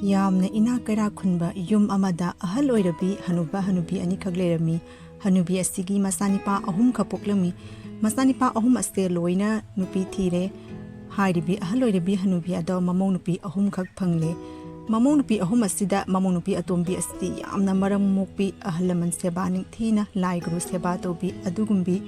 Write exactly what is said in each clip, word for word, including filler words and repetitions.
ꯌꯥꯝꯅ ꯏꯅꯥꯛ ꯀꯩꯔꯥꯛ ꯈꯨꯟꯕ ꯌꯨꯝ ꯑꯃꯗ ꯑꯍꯜ ꯑꯣꯏꯔꯕꯤ ꯍꯅꯨꯕ ꯍꯅꯨꯕꯤ ꯑꯅꯤꯈꯛ ꯂꯩꯔꯝꯃꯤ꯫ ꯍꯅꯨꯕꯤ ꯑꯁꯤꯒꯤ ꯃꯆꯥꯅꯤꯄꯥ ꯑꯍꯨꯝꯈꯛ ꯄꯣꯛꯂꯝꯃꯤ꯫ ꯃꯆꯥꯅꯤꯄꯥ ꯑꯍꯨꯝ ꯑꯁꯦ ꯂꯣꯏꯅ ꯅꯨꯄꯤ ꯊꯤꯔꯦ꯫ ꯍꯥꯏꯔꯤꯕꯤ ꯑꯍꯜ ꯑꯣꯏꯔꯕꯤ ꯍꯅꯨꯕꯤ ꯑꯗꯣ ꯃꯃꯧ ꯅꯨꯄꯤ ꯑꯍꯨꯝꯈꯛ ꯐꯪꯂꯦ꯫ ꯃꯃꯧ ꯅꯨꯄꯤ ꯑꯍꯨꯝ ꯑꯁꯤꯗ ꯃꯃꯧ ꯅꯨꯄꯤ ꯑꯇꯣꯝꯕꯤ ꯑꯁꯤꯗꯤ ꯌꯥꯝꯅ ꯃꯔꯝ ꯃꯣꯛꯄꯤ, ꯑꯍꯜ ꯂꯃꯟ ꯁꯦꯕꯥ ꯅꯤꯡꯊꯤꯅ, ꯂꯥꯏ ꯒꯨꯔꯨ ꯁꯦꯕꯥ ꯇꯧꯕꯤ ꯑꯗꯨꯒꯨꯝꯕꯤ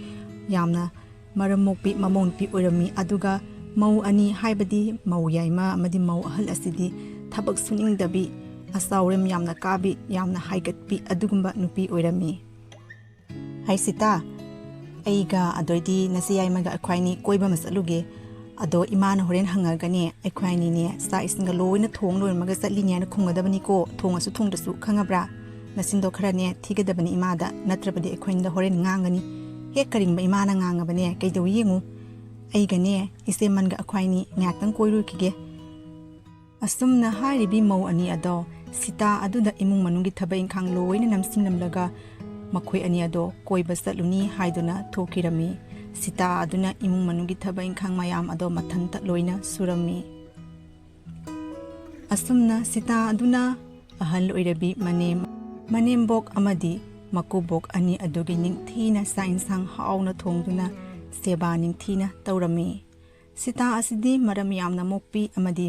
ꯌꯥꯝꯅ ꯃꯔꯝ ꯃꯣꯛꯄꯤ ꯃꯃꯧ ꯅꯨꯄꯤ ꯑꯣꯏꯔꯝꯃꯤ꯫ ꯑꯗꯨꯒ ꯃꯧ ꯑꯅꯤ, ꯍꯥꯏꯕꯗꯤ ꯃꯧ ꯌꯥꯏꯃ ꯑꯃꯗꯤ ꯃꯧ ꯑꯍꯜ ꯑꯁꯤꯗꯤ ꯊꯕꯛ ꯁꯨꯅꯤꯡꯗꯕꯤ, ꯑꯆꯥꯎꯔꯦꯝ ꯌꯥꯝꯅ ꯀꯥꯕꯤ, ꯌꯥꯝꯅ ꯍꯥꯏꯒꯠꯄꯤ ꯑꯗꯨꯒꯨꯝꯕ ꯅꯨꯄꯤ ꯑꯣꯏꯔꯝꯃꯤ꯫ ꯍꯥꯏ ꯁꯤꯇꯥ, ꯑꯩꯒ ꯑꯗꯣꯏꯗꯤ ꯅꯆꯦ ꯌꯥꯏꯃꯒ ꯑꯩꯈꯣꯏꯅꯤ ꯀꯣꯏꯕ ꯑꯃ ꯆꯠꯂꯨꯒꯦ꯫ ꯑꯗꯣ ꯏꯃꯥꯅ ꯍꯣꯔꯦꯟ ꯍꯪꯉꯒꯅꯦ, ꯑꯩꯈꯣꯏꯅꯤꯅꯦ ꯆꯥꯛ ꯏꯁꯤꯡꯒ ꯂꯣꯏꯅ ꯊꯣꯡ ꯂꯣꯏꯔꯝꯃꯒ ꯆꯠꯂꯤꯅꯦꯅ ꯈꯨꯝꯒꯗꯕꯅꯤꯀꯣ, ꯊꯣꯡꯉꯁꯨ ꯊꯣꯡꯗ꯭ꯔꯁꯨ ꯈꯪꯉꯕ꯭ꯔꯥ? ꯅꯆꯤꯟꯗꯣ ꯈꯔꯅꯦ ꯊꯤꯒꯗꯕꯅꯤ ꯏꯃꯥꯗ, ꯅꯠꯇ꯭ꯔꯕꯗꯤ ꯑꯩꯈꯣꯏꯅꯤꯗ ꯍꯣꯔꯦꯟ ꯉꯥꯡꯒꯅꯤ꯫ ꯍꯦꯛ ꯀꯔꯤꯒꯨꯝꯕ ꯏꯃꯥꯅ ꯉꯥꯡꯉꯕꯅꯦ, ꯀꯩꯗꯧꯏ ꯌꯦꯡꯉꯨ꯫ ꯑꯩꯒꯅꯦ ꯏꯆꯦꯃꯟꯒ ꯑꯩꯈꯣꯏꯅꯤ ꯉꯥꯏꯍꯥꯛꯇꯪ ꯀꯣꯏꯔꯨꯈꯤꯒꯦ꯫ ꯑꯁꯨꯝꯅ ꯍꯥꯏꯔꯤꯕꯤ ꯃꯧ ꯑꯅꯤ ꯑꯗꯣ ꯁꯤꯇꯥ ꯑꯗꯨꯗ ꯏꯃꯨꯡ ꯃꯅꯨꯡꯒꯤ ꯊꯕꯛ ꯏꯪꯈꯥꯡ ꯂꯣꯏꯅ ꯅꯝꯁꯤꯟꯂꯝꯂꯒ ꯃꯈꯣꯏ ꯑꯅꯤ ꯑꯗꯣ ꯀꯣꯏꯕ ꯆꯠꯂꯨꯅꯤ ꯍꯥꯏꯗꯨꯅ ꯊꯣꯛꯈꯤꯔꯝꯃꯤ꯫ ꯁꯤꯇꯥ ꯑꯗꯨꯅ ꯏꯃꯨꯡ ꯃꯅꯨꯡꯒꯤ ꯊꯕꯛ ꯏꯪꯈꯥꯡ ꯃꯌꯥꯝ ꯑꯗꯣ ꯃꯊꯟꯇ ꯂꯣꯏꯅ ꯁꯨꯔꯝꯃꯤ꯫ ꯑꯁꯨꯝꯅ ꯁꯤꯇꯥ ꯑꯗꯨꯅ ꯑꯍꯜ ꯑꯣꯏꯔꯕꯤ ꯃꯅꯦꯝ, ꯃꯅꯦꯝꯕꯣꯛ ꯑꯃꯗꯤ ꯃꯀꯨꯕꯣꯛ ꯑꯅꯤ ꯑꯗꯨꯒꯤ ꯅꯤꯡꯊꯤꯅ ꯆꯥꯛ ꯏꯟꯁꯥꯡ ꯍꯥꯎꯅ ꯊꯣꯡꯗꯨꯅ ꯁꯦꯕꯥ ꯅꯤꯡꯊꯤꯅ ꯇꯧꯔꯝꯃꯤ꯫ ꯁꯤꯇꯥ ꯑꯁꯤꯗꯤ ꯃꯔꯝ ꯌꯥꯝꯅ ꯃꯣꯛꯄꯤ ꯑꯃꯗꯤ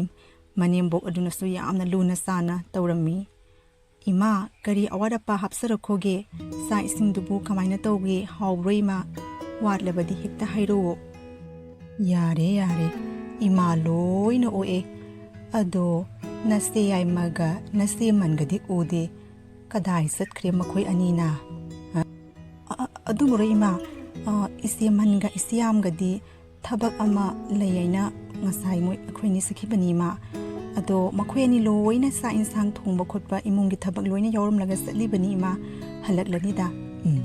ꯃꯅꯦꯝꯕꯣꯛ ꯑꯗꯨꯅꯁꯨ ꯌꯥꯝꯅ ꯂꯨꯅ ꯆꯥꯅ ꯇꯧꯔꯝꯃꯤ꯫ "ꯏꯃꯥ, ꯀꯔꯤ ꯑꯋꯥꯠ ꯑꯄꯥ ꯍꯥꯞꯆꯔꯛꯈꯣꯒꯦ? ꯆꯥꯛ ꯏꯁꯤꯡꯗꯨꯕꯨ ꯀꯃꯥꯏꯅ ꯇꯧꯒꯦ? ꯍꯥꯎꯕ꯭ꯔꯣ ꯏꯃꯥ? ꯋꯥꯠꯂꯕꯗꯤ ꯍꯦꯛꯇ ꯍꯥꯏꯔꯛꯑꯣ꯫" "ꯌꯥꯔꯦ, ꯌꯥꯔꯦ, ꯏꯃꯥ ꯂꯣꯏꯅ ꯑꯣꯛꯑꯦ꯫ ꯑꯗꯣ ꯅꯆꯦ ꯌꯥꯏꯃꯒ ꯅꯆꯦ ꯃꯟꯒꯗꯤ ꯎꯗꯦ꯫ ꯀꯗꯥꯏ ꯆꯠꯈ꯭ꯔꯦ ꯃꯈꯣꯏ ꯑꯅꯤꯅ?" "ꯑ, ꯑ, ꯑꯗꯨꯕꯨꯔꯣ ꯏꯃꯥ, ꯑ, ꯏꯆꯦ ꯃꯟꯒ ꯏꯆꯦ ꯌꯥꯝꯒꯗꯤ ꯊꯕꯛ ꯑꯃ ꯂꯩ ꯍꯥꯏꯅ ꯉꯁꯥꯏ ꯃꯣꯏ ꯑꯩꯈꯣꯏꯅꯤ ꯆꯠꯈꯤꯕꯅꯤ ꯏꯃꯥ꯫ ꯑꯗꯣ ꯃꯈꯣꯏ ꯑꯅꯤ ꯂꯣꯏꯅ ꯆꯥꯛ ꯏꯟꯁꯥꯡ ꯊꯣꯡꯕ ꯈꯣꯠꯄ ꯏꯃꯨꯡꯒꯤ ꯊꯕꯛ ꯂꯣꯏꯅ ꯌꯥꯎꯔꯝꯂꯒ ꯆꯠꯂꯤꯕꯅꯤ ꯏꯃꯥ꯫ ꯍꯜꯂꯛꯂꯅꯤꯗ꯫" "ꯎꯝ,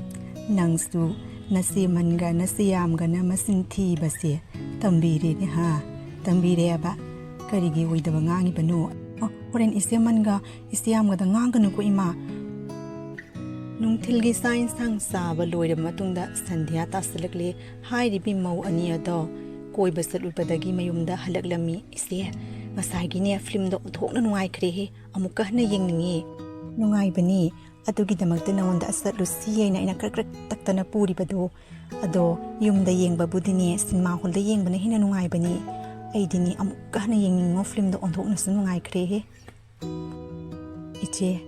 ꯅꯪꯁꯨ ꯅꯆꯦ ꯃꯟꯒ ꯅꯆꯦ ꯌꯥꯝꯒꯅ ꯃꯆꯤꯟ ꯊꯤꯕꯁꯦ ꯇꯝꯕꯤꯔꯦꯅꯦ ꯍꯥ? ꯇꯝꯕꯤꯔꯦꯕ? ꯀꯔꯤꯒꯤ ꯑꯣꯏꯗꯕ ꯉꯥꯡꯉꯤꯕꯅꯣ?" "ꯑ, ꯍꯣꯔꯦꯟ ꯏꯆꯦ ꯃꯟꯒ ꯏꯆꯦ ꯌꯥꯝꯒꯗ ꯉꯥꯡꯒꯅꯨꯀꯣ ꯏꯃꯥ꯫" ꯅꯨꯡꯊꯤꯜꯒꯤ ꯆꯥꯛ ꯏꯟꯁꯥꯡ ꯆꯥꯕ ꯂꯣꯏꯔꯕ ꯃꯇꯨꯡꯗ ꯁꯟꯙ꯭ꯌꯥ ꯇꯥꯁꯤꯜꯂꯛꯂꯦ꯫ ꯍꯥꯏꯔꯤꯕꯤ ꯃꯧ ꯑꯅꯤ ꯑꯗꯣ ꯀꯣꯏꯕ ꯆꯠꯂꯨꯕꯗꯒꯤ ꯃꯌꯨꯝꯗ ꯍꯜꯂꯛꯂꯝꯃꯤ꯫ "ꯏꯆꯦ, ꯉꯁꯥꯏꯒꯤꯅꯦ ꯐꯤꯂꯝꯗꯣ ꯑꯣꯟꯊꯣꯛꯅ ꯅꯨꯡꯉꯥꯏꯈ꯭ꯔꯦꯍꯦ꯫ ꯑꯃꯨꯛꯀ ꯍꯟꯅ ꯌꯦꯡꯅꯤꯡꯉꯤ꯫ ꯅꯨꯡꯉꯥꯏꯕꯅꯤ꯫ ꯑꯗꯨꯒꯤꯗꯃꯛꯇ ꯅꯉꯣꯟꯗ ꯆꯠꯂꯨꯁꯤ ꯍꯥꯏꯅ ꯑꯩꯅ ꯀ꯭ꯔꯛ ꯀ꯭ꯔꯛ ꯇꯛꯇꯅ ꯄꯨꯔꯤꯕꯗꯣ꯫ ꯑꯗꯣ ꯌꯨꯝꯗ ꯌꯦꯡꯕꯕꯨꯗꯤꯅꯦ ꯁꯤꯅꯦꯃꯥ ꯍꯣꯜꯗ ꯌꯦꯡꯕꯅ ꯍꯦꯟꯅ ꯅꯨꯡꯉꯥꯏꯕꯅꯤ꯫ ꯑꯩꯗꯤꯅꯦ ꯑꯃꯨꯛꯀ ꯍꯟꯅ ꯌꯦꯡꯅꯤꯡꯉꯣ ꯐꯤꯂꯝꯗꯣ ꯑꯣꯟꯊꯣꯛꯅꯁꯨ ꯅꯨꯡꯉꯥꯏꯈ꯭ꯔꯦꯍꯦ꯫ ꯏꯆꯦ,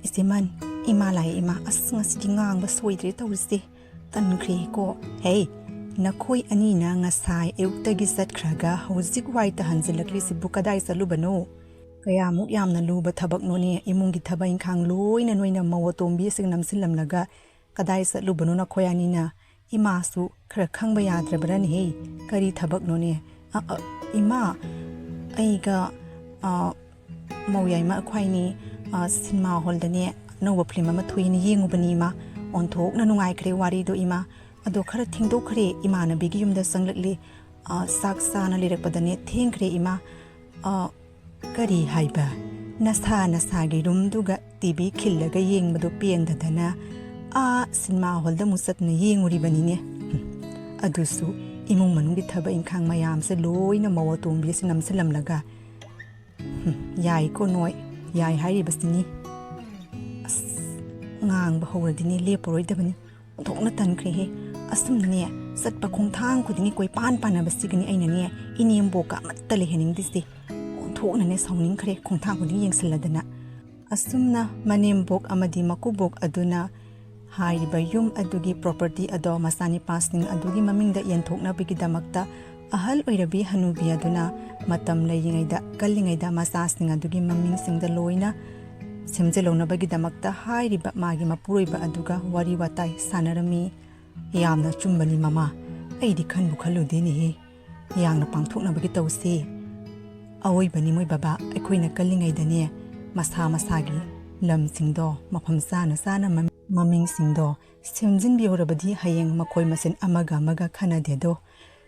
ꯏꯆꯦꯃꯟ, ꯏꯃꯥ ꯂꯥꯛꯑꯦ ꯏꯃꯥ꯫ ꯑꯁ, ꯉꯁꯤꯗꯤ ꯉꯥꯡꯕ ꯁꯣꯏꯗ꯭ꯔꯦ ꯇꯧꯔꯤꯁꯦ꯫ ꯇꯟꯈ꯭ꯔꯦꯀꯣ꯫ ꯍꯦ, ꯅꯈꯣꯏ ꯑꯅꯤꯅ ꯉꯁꯥꯏ ꯑꯌꯨꯛꯇꯒꯤ ꯆꯠꯈ꯭ꯔꯒ ꯍꯧꯖꯤꯛ ꯋꯥꯏꯇ ꯍꯟꯖꯤꯜꯂꯛꯂꯤꯁꯤꯕꯨ ꯀꯗꯥꯏ ꯆꯠꯂꯨꯕꯅꯣ? ꯀꯌꯥꯃꯨꯛ ꯌꯥꯝꯅ ꯂꯨꯕ ꯊꯕꯛꯅꯣꯅꯦ, ꯏꯃꯨꯡꯒꯤ ꯊꯕꯛ ꯏꯪꯈꯥꯡ ꯂꯣꯏꯅ ꯅꯣꯏꯅ ꯃꯧ ꯑꯇꯣꯝꯕꯤ ꯑꯁꯤꯒ ꯅꯝꯁꯤꯜꯂꯝꯂꯒ ꯀꯗꯥꯏ ꯆꯠꯂꯨꯕꯅꯣ ꯅꯈꯣꯏ ꯑꯅꯤꯅ? ꯏꯃꯥꯁꯨ ꯈꯔ ꯈꯪꯕ ꯌꯥꯗ꯭ꯔꯕ꯭ꯔꯥꯅꯦꯍꯦ? ꯀꯔꯤ ꯊꯕꯛꯅꯣꯅꯦ? ꯑ, ꯑ, ꯏꯃꯥ, ꯑꯩꯒ, ꯑ, ꯃꯧ ꯌꯥꯏꯃ ꯑꯩꯈꯣꯏꯅꯤ, ꯑ, ꯁꯤꯅꯦꯃꯥ ꯍꯣꯜꯗꯅꯦ ꯑꯅꯧꯕ ꯐꯤꯂꯝ ꯑꯃ ꯊꯣꯛꯏꯅ ꯌꯦꯡꯉꯨꯕꯅꯤ ꯏꯃꯥ꯫ ꯑꯣꯟꯊꯣꯛꯅ ꯅꯨꯡꯉꯥꯏꯈ꯭ꯔꯦ ꯋꯥꯔꯤꯗꯣ ꯏꯃꯥ꯫ ꯑꯗꯣ ꯈꯔ ꯊꯦꯡꯗꯣꯛꯈ꯭ꯔꯦ, ꯏꯃꯥꯟꯅꯕꯤꯒꯤ ꯌꯨꯝꯗ ꯆꯪꯂꯛꯂꯤ꯫ ꯑ, ꯆꯥꯛ ꯆꯥꯅ ꯂꯩꯔꯛꯄꯗꯅꯦ ꯊꯦꯡꯈ꯭ꯔꯦ ꯏꯃꯥ꯫ ꯑ, ꯀꯔꯤ ꯍꯥꯏꯕ? ꯅꯁꯥ ꯅꯁꯥꯒꯤ ꯔꯨꯝꯗꯨꯒ ꯇꯤ ꯚꯤ ꯈꯤꯜꯂꯒ ꯌꯦꯡꯕꯗꯣ ꯄꯦꯟꯗꯗꯅ ꯑꯥ ꯁꯤꯅꯦꯃꯥ ꯍꯣꯜꯗ ꯑꯃꯨꯛ ꯆꯠꯇꯨꯅ ꯌꯦꯡꯉꯨꯔꯤꯕꯅꯤꯅꯦ꯫ ꯍꯨꯝ, ꯑꯗꯨꯁꯨ ꯏꯃꯨꯡ ꯃꯅꯨꯡꯒꯤ ꯊꯕꯛ ꯏꯪꯈꯥꯡ ꯃꯌꯥꯝꯁꯦ ꯂꯣꯏꯅ ꯃꯧ ꯑꯇꯣꯝꯕꯤꯁꯦ ꯅꯝꯁꯤꯜꯂꯝꯂꯒ꯫ ꯍꯨꯝ, ꯌꯥꯏꯀꯣ ꯅꯣꯏ, ꯌꯥꯏ ꯍꯥꯏꯔꯤꯕꯁꯤꯅꯤ꯫ ꯑꯁ, ꯉꯥꯡꯕ ꯍꯧꯔꯗꯤꯅꯦ ꯂꯦꯞꯄꯔꯣꯏꯗꯕꯅꯤ꯫ ꯑꯣꯟꯊꯣꯛꯅ ꯇꯟꯈ꯭ꯔꯦꯍꯦ꯫ ꯑꯁꯨꯝꯅꯅꯦ ꯆꯠꯄ ꯈꯣꯡꯊꯥꯡ ꯈꯨꯗꯤꯡꯒꯤ ꯀꯣꯏꯄꯥꯟ ꯄꯥꯟꯅꯕꯁꯤꯒꯅꯤ ꯑꯩꯅꯅꯦ ꯏꯅꯦꯝꯕꯣꯛꯀ ꯑꯃꯠꯇ ꯂꯩꯍꯟꯅꯤꯡꯗ꯭ꯔꯤꯁꯦ꯫ ꯑꯣꯟꯊꯣꯛꯅꯅꯦ ꯁꯥꯎꯅꯤꯡꯈ꯭ꯔꯦ ꯈꯣꯡꯊꯥꯡ ꯈꯨꯗꯤꯡ ꯌꯦꯡꯁꯤꯜꯂꯗꯅ꯫ ꯑꯁꯨꯝꯅ ꯃꯅꯦꯝꯕꯣꯛ ꯑꯃꯗꯤ ꯃꯀꯨꯕꯣꯛ ꯑꯗꯨꯅ ꯍꯥꯏꯔꯤꯕ ꯌꯨꯝ ꯑꯗꯨꯒꯤ ꯄ꯭ꯔꯣꯄꯔꯇꯤ ꯑꯗꯣ ꯃꯆꯥꯅꯤꯄꯥꯁꯤꯡ ꯑꯗꯨꯒꯤ ꯃꯃꯤꯡꯗ ꯌꯦꯟꯊꯣꯛꯅꯕꯒꯤꯗꯃꯛꯇ ꯑꯍꯜ ꯑꯣꯏꯔꯕꯤ ꯍꯅꯨꯕꯤ ꯑꯗꯨꯅ ꯃꯇꯝ ꯂꯩꯔꯤꯉꯩꯗ, ꯀꯜꯂꯤꯉꯩꯗ ꯃꯆꯥꯁꯤꯡ ꯑꯗꯨꯒꯤ ꯃꯃꯤꯡꯁꯤꯡꯗ ꯂꯣꯏꯅ ꯁꯦꯝꯖꯤꯜꯍꯧꯅꯕꯒꯤꯗꯃꯛꯇ ꯍꯥꯏꯔꯤꯕ ꯃꯥꯒꯤ ꯃꯄꯨꯔꯣꯏꯕ ꯑꯗꯨꯒ ꯋꯥꯔꯤ ꯋꯥꯇꯥꯏ ꯁꯥꯟꯅꯔꯝꯃꯤ꯫ ꯌꯥꯝꯅ ꯑꯆꯨꯝꯕꯅꯤ ꯃꯃꯥ, ꯑꯩꯗꯤ ꯈꯟꯕꯨ ꯈꯜꯂꯨꯗꯦꯅꯦꯍꯦ꯫ ꯌꯥꯝꯅ ꯄꯥꯡꯊꯣꯛꯅꯕꯒꯤ ꯇꯧꯁꯤ꯫ ꯑꯋꯣꯏꯕꯅꯤ ꯃꯣꯏ ꯕꯕꯥ, ꯑꯩꯈꯣꯏꯅ ꯀꯜꯂꯤꯉꯩꯗꯅꯦ ꯃꯁꯥ ꯃꯁꯥꯒꯤ ꯂꯝꯁꯤꯡꯗꯣ ꯃꯐꯝ ꯆꯥꯅ ꯆꯥꯅ ꯃꯃꯤꯡꯁꯤꯡꯗꯣ ꯁꯦꯝꯖꯤꯟꯕꯤꯍꯧꯔꯕꯗꯤ ꯍꯌꯦꯡ ꯃꯈꯣꯏ ꯃꯁꯦꯟ ꯑꯃꯒ ꯑꯃꯒ ꯈꯟꯅꯗꯦꯗꯣ꯫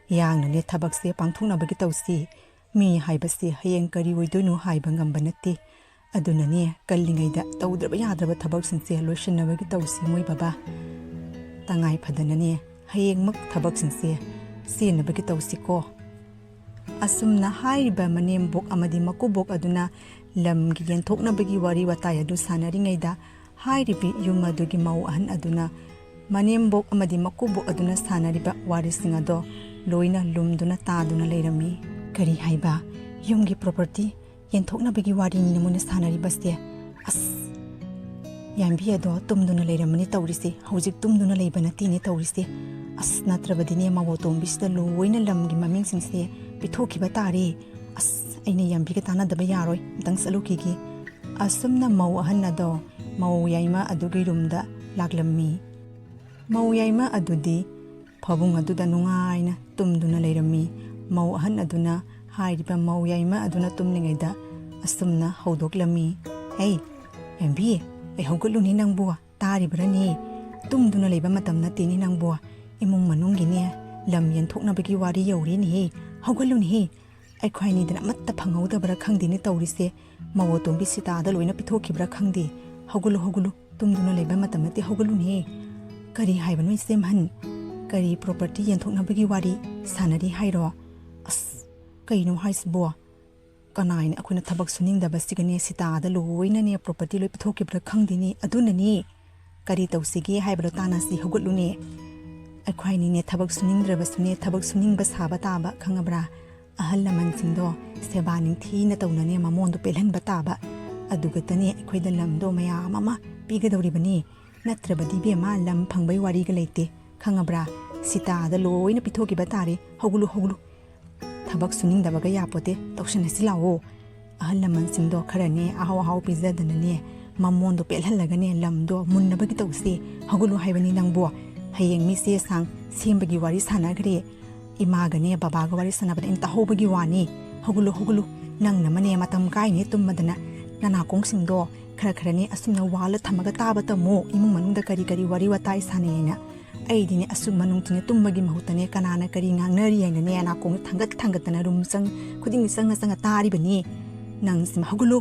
ꯌꯥꯡꯅꯅꯦ ꯊꯕꯛꯁꯦ ꯄꯥꯡꯊꯣꯛꯅꯕꯒꯤ ꯇꯧꯁꯤ꯫ ꯃꯤ ꯍꯥꯏꯕꯁꯦ ꯍꯌꯦꯡ ꯀꯔꯤ ꯑꯣꯏꯗꯣꯏꯅꯣ ꯍꯥꯏꯕ ꯉꯝꯕ ꯅꯠꯇꯦ꯫ ꯑꯗꯨꯅꯅꯦ ꯀꯜꯂꯤꯉꯩꯗ ꯇꯧꯗ꯭ꯔꯕ ꯌꯥꯗ꯭ꯔꯕ ꯊꯕꯛꯁꯤꯡꯁꯦ ꯂꯣꯏꯁꯤꯟꯅꯕꯒꯤ ꯇꯧꯁꯤ ꯃꯣꯏ ꯕꯕꯥ꯫ ꯇꯉꯥꯏ ꯐꯗꯅꯅꯦ ꯍꯌꯦꯡꯃꯛ ꯊꯕꯛꯁꯤꯡꯁꯦ ꯆꯦꯟꯅꯕꯒꯤ ꯇꯧꯁꯤꯀꯣ꯫ ꯑꯁꯨꯝꯅ ꯍꯥꯏꯔꯤꯕ ꯃꯅꯦꯝꯕꯣꯛ ꯑꯃꯗꯤ ꯃꯀꯨꯕꯣꯛ ꯑꯗꯨꯅ ꯂꯝꯒꯤ ꯌꯦꯟꯊꯣꯛꯅꯕꯒꯤ ꯋꯥꯔꯤ ꯋꯥꯇꯥꯏ ꯑꯗꯨ ꯁꯥꯟꯅꯔꯤꯉꯩꯗ, ꯍꯥꯏꯔꯤꯕꯤ ꯌꯨꯝ ꯑꯗꯨꯒꯤ ꯃꯧ ꯑꯍꯟ ꯑꯗꯨꯅ ꯃꯅꯦꯝꯕꯣꯛ ꯑꯃꯗꯤ ꯃꯀꯨꯕꯣꯛ ꯑꯗꯨꯅ ꯁꯥꯟꯅꯔꯤꯕ ꯋꯥꯔꯤꯁꯤꯡ ꯑꯗꯣ ꯂꯣꯏꯅ ꯂꯨꯝꯗꯨꯅ ꯇꯥꯗꯨꯅ ꯂꯩꯔꯝꯃꯤ꯫ "ꯀꯔꯤ ꯍꯥꯏꯕ? ꯌꯨꯝꯒꯤ property ꯌꯦꯟꯊꯣꯛꯅꯕꯒꯤ ꯋꯥꯔꯤꯅꯤꯅ ꯃꯣꯏꯅ ꯁꯥꯟꯅꯔꯤꯕꯁꯦ? ꯑꯁ, ꯌꯥꯏꯝꯕꯤ ꯑꯗꯣ ꯇꯨꯝꯗꯨꯅ ꯂꯩꯔꯝꯃꯅꯤ ꯇꯧꯔꯤꯁꯦ꯫ ꯍꯧꯖꯤꯛ ꯇꯨꯝꯗꯨꯅ ꯂꯩꯕ ꯅꯠꯇꯦꯅꯦ ꯇꯧꯔꯤꯁꯦ꯫ ꯑꯁ, ꯅꯠꯇ꯭ꯔꯕꯗꯤꯅꯦ, ꯃꯧ ꯑꯇꯣꯝꯕꯤꯁꯤꯗ ꯂꯣꯏꯅ ꯂꯝꯒꯤ ꯃꯃꯤꯡꯁꯤꯡꯁꯦ ꯄꯤꯊꯣꯛꯈꯤꯕ ꯇꯥꯔꯦ꯫ ꯑꯁ, ꯑꯩꯅ ꯌꯥꯏꯝꯕꯤꯒ ꯇꯥꯟꯅꯗꯕ ꯌꯥꯔꯣꯏ꯫ ꯑꯝꯇꯪ ꯆꯠꯂꯨꯈꯤꯒꯦ꯫" ꯑꯁꯨꯝꯅ ꯃꯧ ꯑꯍꯟ ꯑꯗꯣ ꯃꯧ ꯌꯥꯏꯃ ꯑꯗꯨꯒꯤ ꯔꯨꯝꯗ ꯂꯥꯛꯂꯝꯃꯤ꯫ ꯃꯧ ꯌꯥꯏꯃ ꯑꯗꯨꯗꯤ ꯐꯃꯨꯡ ꯑꯗꯨꯗ ꯅꯨꯡꯉꯥꯏꯅ ꯇꯨꯝꯗꯨꯅ ꯂꯩꯔꯝꯃꯤ꯫ ꯃꯧ ꯑꯍꯟ ꯑꯗꯨꯅ ꯍꯥꯏꯔꯤꯕ ꯃꯧ ꯌꯥꯏꯃ ꯑꯗꯨꯅ ꯇꯨꯝꯂꯤꯉꯩꯗ ꯑꯁꯨꯝꯅ ꯍꯧꯗꯣꯛꯂꯝꯃꯤ, "ꯍꯦ, ꯌꯥꯏꯝꯕꯤ, ꯑꯩ ꯍꯧꯒꯠꯂꯨꯅꯦ ꯅꯪꯕꯨ, ꯇꯥꯔꯤꯕ꯭ꯔꯅꯦ? ꯇꯨꯝꯗꯨꯅ ꯂꯩꯕ ꯃꯇꯝ ꯅꯠꯇꯦꯅꯦ ꯅꯪꯕꯨ꯫ ꯏꯃꯨꯡ ꯃꯅꯨꯡꯒꯤꯅꯦ, ꯂꯝ ꯌꯦꯟꯊꯣꯛꯅꯕꯒꯤ ꯋꯥꯔꯤ ꯌꯧꯔꯦꯅꯦꯍꯦ꯫ ꯍꯧꯒꯠꯂꯨꯅꯦꯍꯦ꯫ ꯑꯩꯈꯣꯏ ꯑꯅꯤꯗꯅ ꯑꯃꯠꯇ ꯐꯪꯍꯧꯗꯕ꯭ꯔꯥ ꯈꯪꯗꯦꯅꯦ ꯇꯧꯔꯤꯁꯦ꯫ ꯃꯧ ꯑꯇꯣꯝꯕꯤ ꯁꯤꯇꯥꯗ ꯂꯣꯏꯅ ꯄꯤꯊꯣꯛꯈꯤꯕ꯭ꯔꯥ ꯈꯪꯗꯦ꯫ ꯍꯧꯒꯠꯂꯨ, ꯍꯧꯒꯠꯂꯨ, ꯇꯨꯝꯗꯨꯅ ꯂꯩꯕ ꯃꯇꯝ ꯅꯠꯇꯦ, ꯍꯧꯒꯠꯂꯨꯅꯦꯍꯦ꯫" "ꯀꯔꯤ ꯍꯥꯏꯕꯅꯣ ꯏꯆꯦ ꯑꯍꯟ? ꯀꯔꯤ property ꯌꯦꯟꯊꯣꯛꯅꯕꯒꯤ ꯋꯥꯔꯤ ꯁꯥꯟꯅꯔꯤ ꯍꯥꯏꯔꯣ? ꯑꯁ, ꯀꯩꯅꯣ ꯍꯥꯏꯁꯤꯕꯣ? ꯀꯅꯥ ꯍꯥꯏꯅ ꯑꯩꯈꯣꯏꯅ ꯊꯕꯛ ꯁꯨꯅꯤꯡꯗꯕꯁꯤꯒꯅꯦ ꯁꯤꯇꯥꯗ ꯂꯣꯏꯅꯅꯦ property ꯂꯣꯏ ꯄꯤꯊꯣꯛꯈꯤꯕ꯭ꯔꯥ ꯈꯪꯗꯦꯅꯦ꯫ ꯑꯗꯨꯅꯅꯦ, ꯀꯔꯤ ꯇꯧꯁꯤꯒꯦ ꯍꯥꯏꯕꯗꯣ ꯇꯥꯟꯅꯁꯤ, ꯍꯧꯒꯠꯂꯨꯅꯦ꯫ ꯑꯩꯈꯣꯏꯅꯤꯅꯦ ꯊꯕꯛ ꯁꯨꯅꯤꯡꯗ꯭ꯔꯕꯁꯨꯅꯦ ꯊꯕꯛ ꯁꯨꯅꯤꯡꯕ ꯁꯥꯕ ꯇꯥꯕ, ꯈꯪꯉꯕ꯭ꯔꯥ?" ꯑꯍꯜ ꯂꯃꯟꯁꯤꯡꯗꯣ ꯁꯦꯕꯥ ꯅꯤꯡꯊꯤꯅ ꯇꯧꯅꯅꯦ ꯃꯃꯣꯟꯗꯣ ꯄꯦꯜꯍꯟꯕ ꯇꯥꯕ꯫ ꯑꯗꯨꯒꯇꯅꯦ ꯑꯩꯈꯣꯏꯗ ꯂꯝꯗꯣ ꯃꯌꯥꯝ ꯑꯃ ꯄꯤꯒꯗꯧꯔꯤꯕꯅꯤ꯫ ꯅꯠꯇ꯭ꯔꯕꯗꯤ ꯏꯕꯦꯝꯃ, ꯂꯝ ꯐꯪꯕꯩ ꯋꯥꯔꯤꯒ ꯂꯩꯇꯦ, ꯈꯪꯉꯕ꯭ꯔꯥ? ꯁꯤꯇꯥꯗ ꯂꯣꯏꯅ ꯄꯤꯊꯣꯛꯈꯤꯕ ꯇꯥꯔꯦ꯫ ꯍꯧꯒꯠꯂꯨ, ꯍꯧꯒꯠꯂꯨ꯫ ꯊꯕꯛ ꯁꯨꯅꯤꯡꯗꯕꯒ ꯌꯥꯄꯣꯠꯇꯦ, ꯇꯧꯁꯟꯅꯁꯤ ꯂꯥꯛꯑꯣ꯫ ꯑꯍꯜ ꯂꯃꯟꯁꯤꯡꯗꯣ ꯈꯔꯅꯦ ꯑꯍꯥꯎ ꯑꯍꯥꯎ ꯄꯤꯖꯗꯅꯅꯦ, ꯃꯃꯣꯟꯗꯣ ꯄꯦꯜꯍꯜꯂꯒꯅꯦ ꯂꯝꯗꯣ ꯃꯨꯟꯅꯕꯒꯤ ꯇꯧꯁꯦ꯫ ꯍꯧꯒꯠꯂꯨ ꯍꯥꯏꯕꯅꯤ ꯅꯪꯕꯣ꯫ ꯍꯌꯦꯡ ꯃꯤ ꯆꯦ ꯁꯥꯡ ꯁꯦꯝꯕꯒꯤ ꯋꯥꯔꯤ ꯁꯥꯟꯅꯈ꯭ꯔꯦ꯫ ꯏꯃꯥꯒꯅꯦ ꯕꯕꯥꯒ ꯋꯥꯔꯤ ꯁꯥꯟꯅꯕꯗ ꯑꯩꯅ ꯇꯥꯍꯧꯕꯒꯤ ꯋꯥꯅꯤ꯫ ꯍꯧꯒꯠꯂꯨ, ꯍꯧꯒꯠꯂꯨ꯫ ꯅꯪꯅ ꯑꯃꯅꯦ ꯃꯇꯝ ꯀꯥꯏꯅꯦ ꯇꯨꯝꯃꯗꯅ ꯅꯅꯥꯀꯣꯡꯁꯤꯡꯗꯣ ꯈꯔ ꯈꯔꯅꯦ ꯑꯁꯨꯝꯅ ꯋꯥꯜꯂ ꯊꯝꯃꯒ ꯇꯥꯕ ꯇꯝꯃꯨ꯫ ꯏꯃꯨꯡ ꯃꯅꯨꯡꯗ ꯀꯔꯤ ꯀꯔꯤ ꯋꯥꯔꯤ ꯋꯥꯇꯥꯏ ꯁꯥꯟꯅꯩꯅ꯫ ꯑꯩꯗꯤꯅꯦ ꯑꯁꯨꯝ ꯃꯅꯨꯡꯗꯅꯦ ꯇꯨꯝꯕꯒꯤ ꯃꯍꯨꯠꯇꯅꯦ ꯀꯅꯥꯅ ꯀꯔꯤ ꯉꯥꯡꯅꯔꯤ ꯍꯥꯏꯅꯅꯦ ꯅꯥꯀꯣꯡꯗ ꯊꯥꯡꯒꯠ ꯊꯥꯡꯒꯠꯇꯅ ꯔꯨꯝ ꯆꯪ ꯈꯨꯗꯤꯡꯒꯤ ꯆꯪꯉ ꯆꯪꯉ ꯇꯥꯔꯤꯕꯅꯤ꯫ ꯅꯪꯁꯤꯃ ꯍꯧꯒꯠꯂꯨ꯫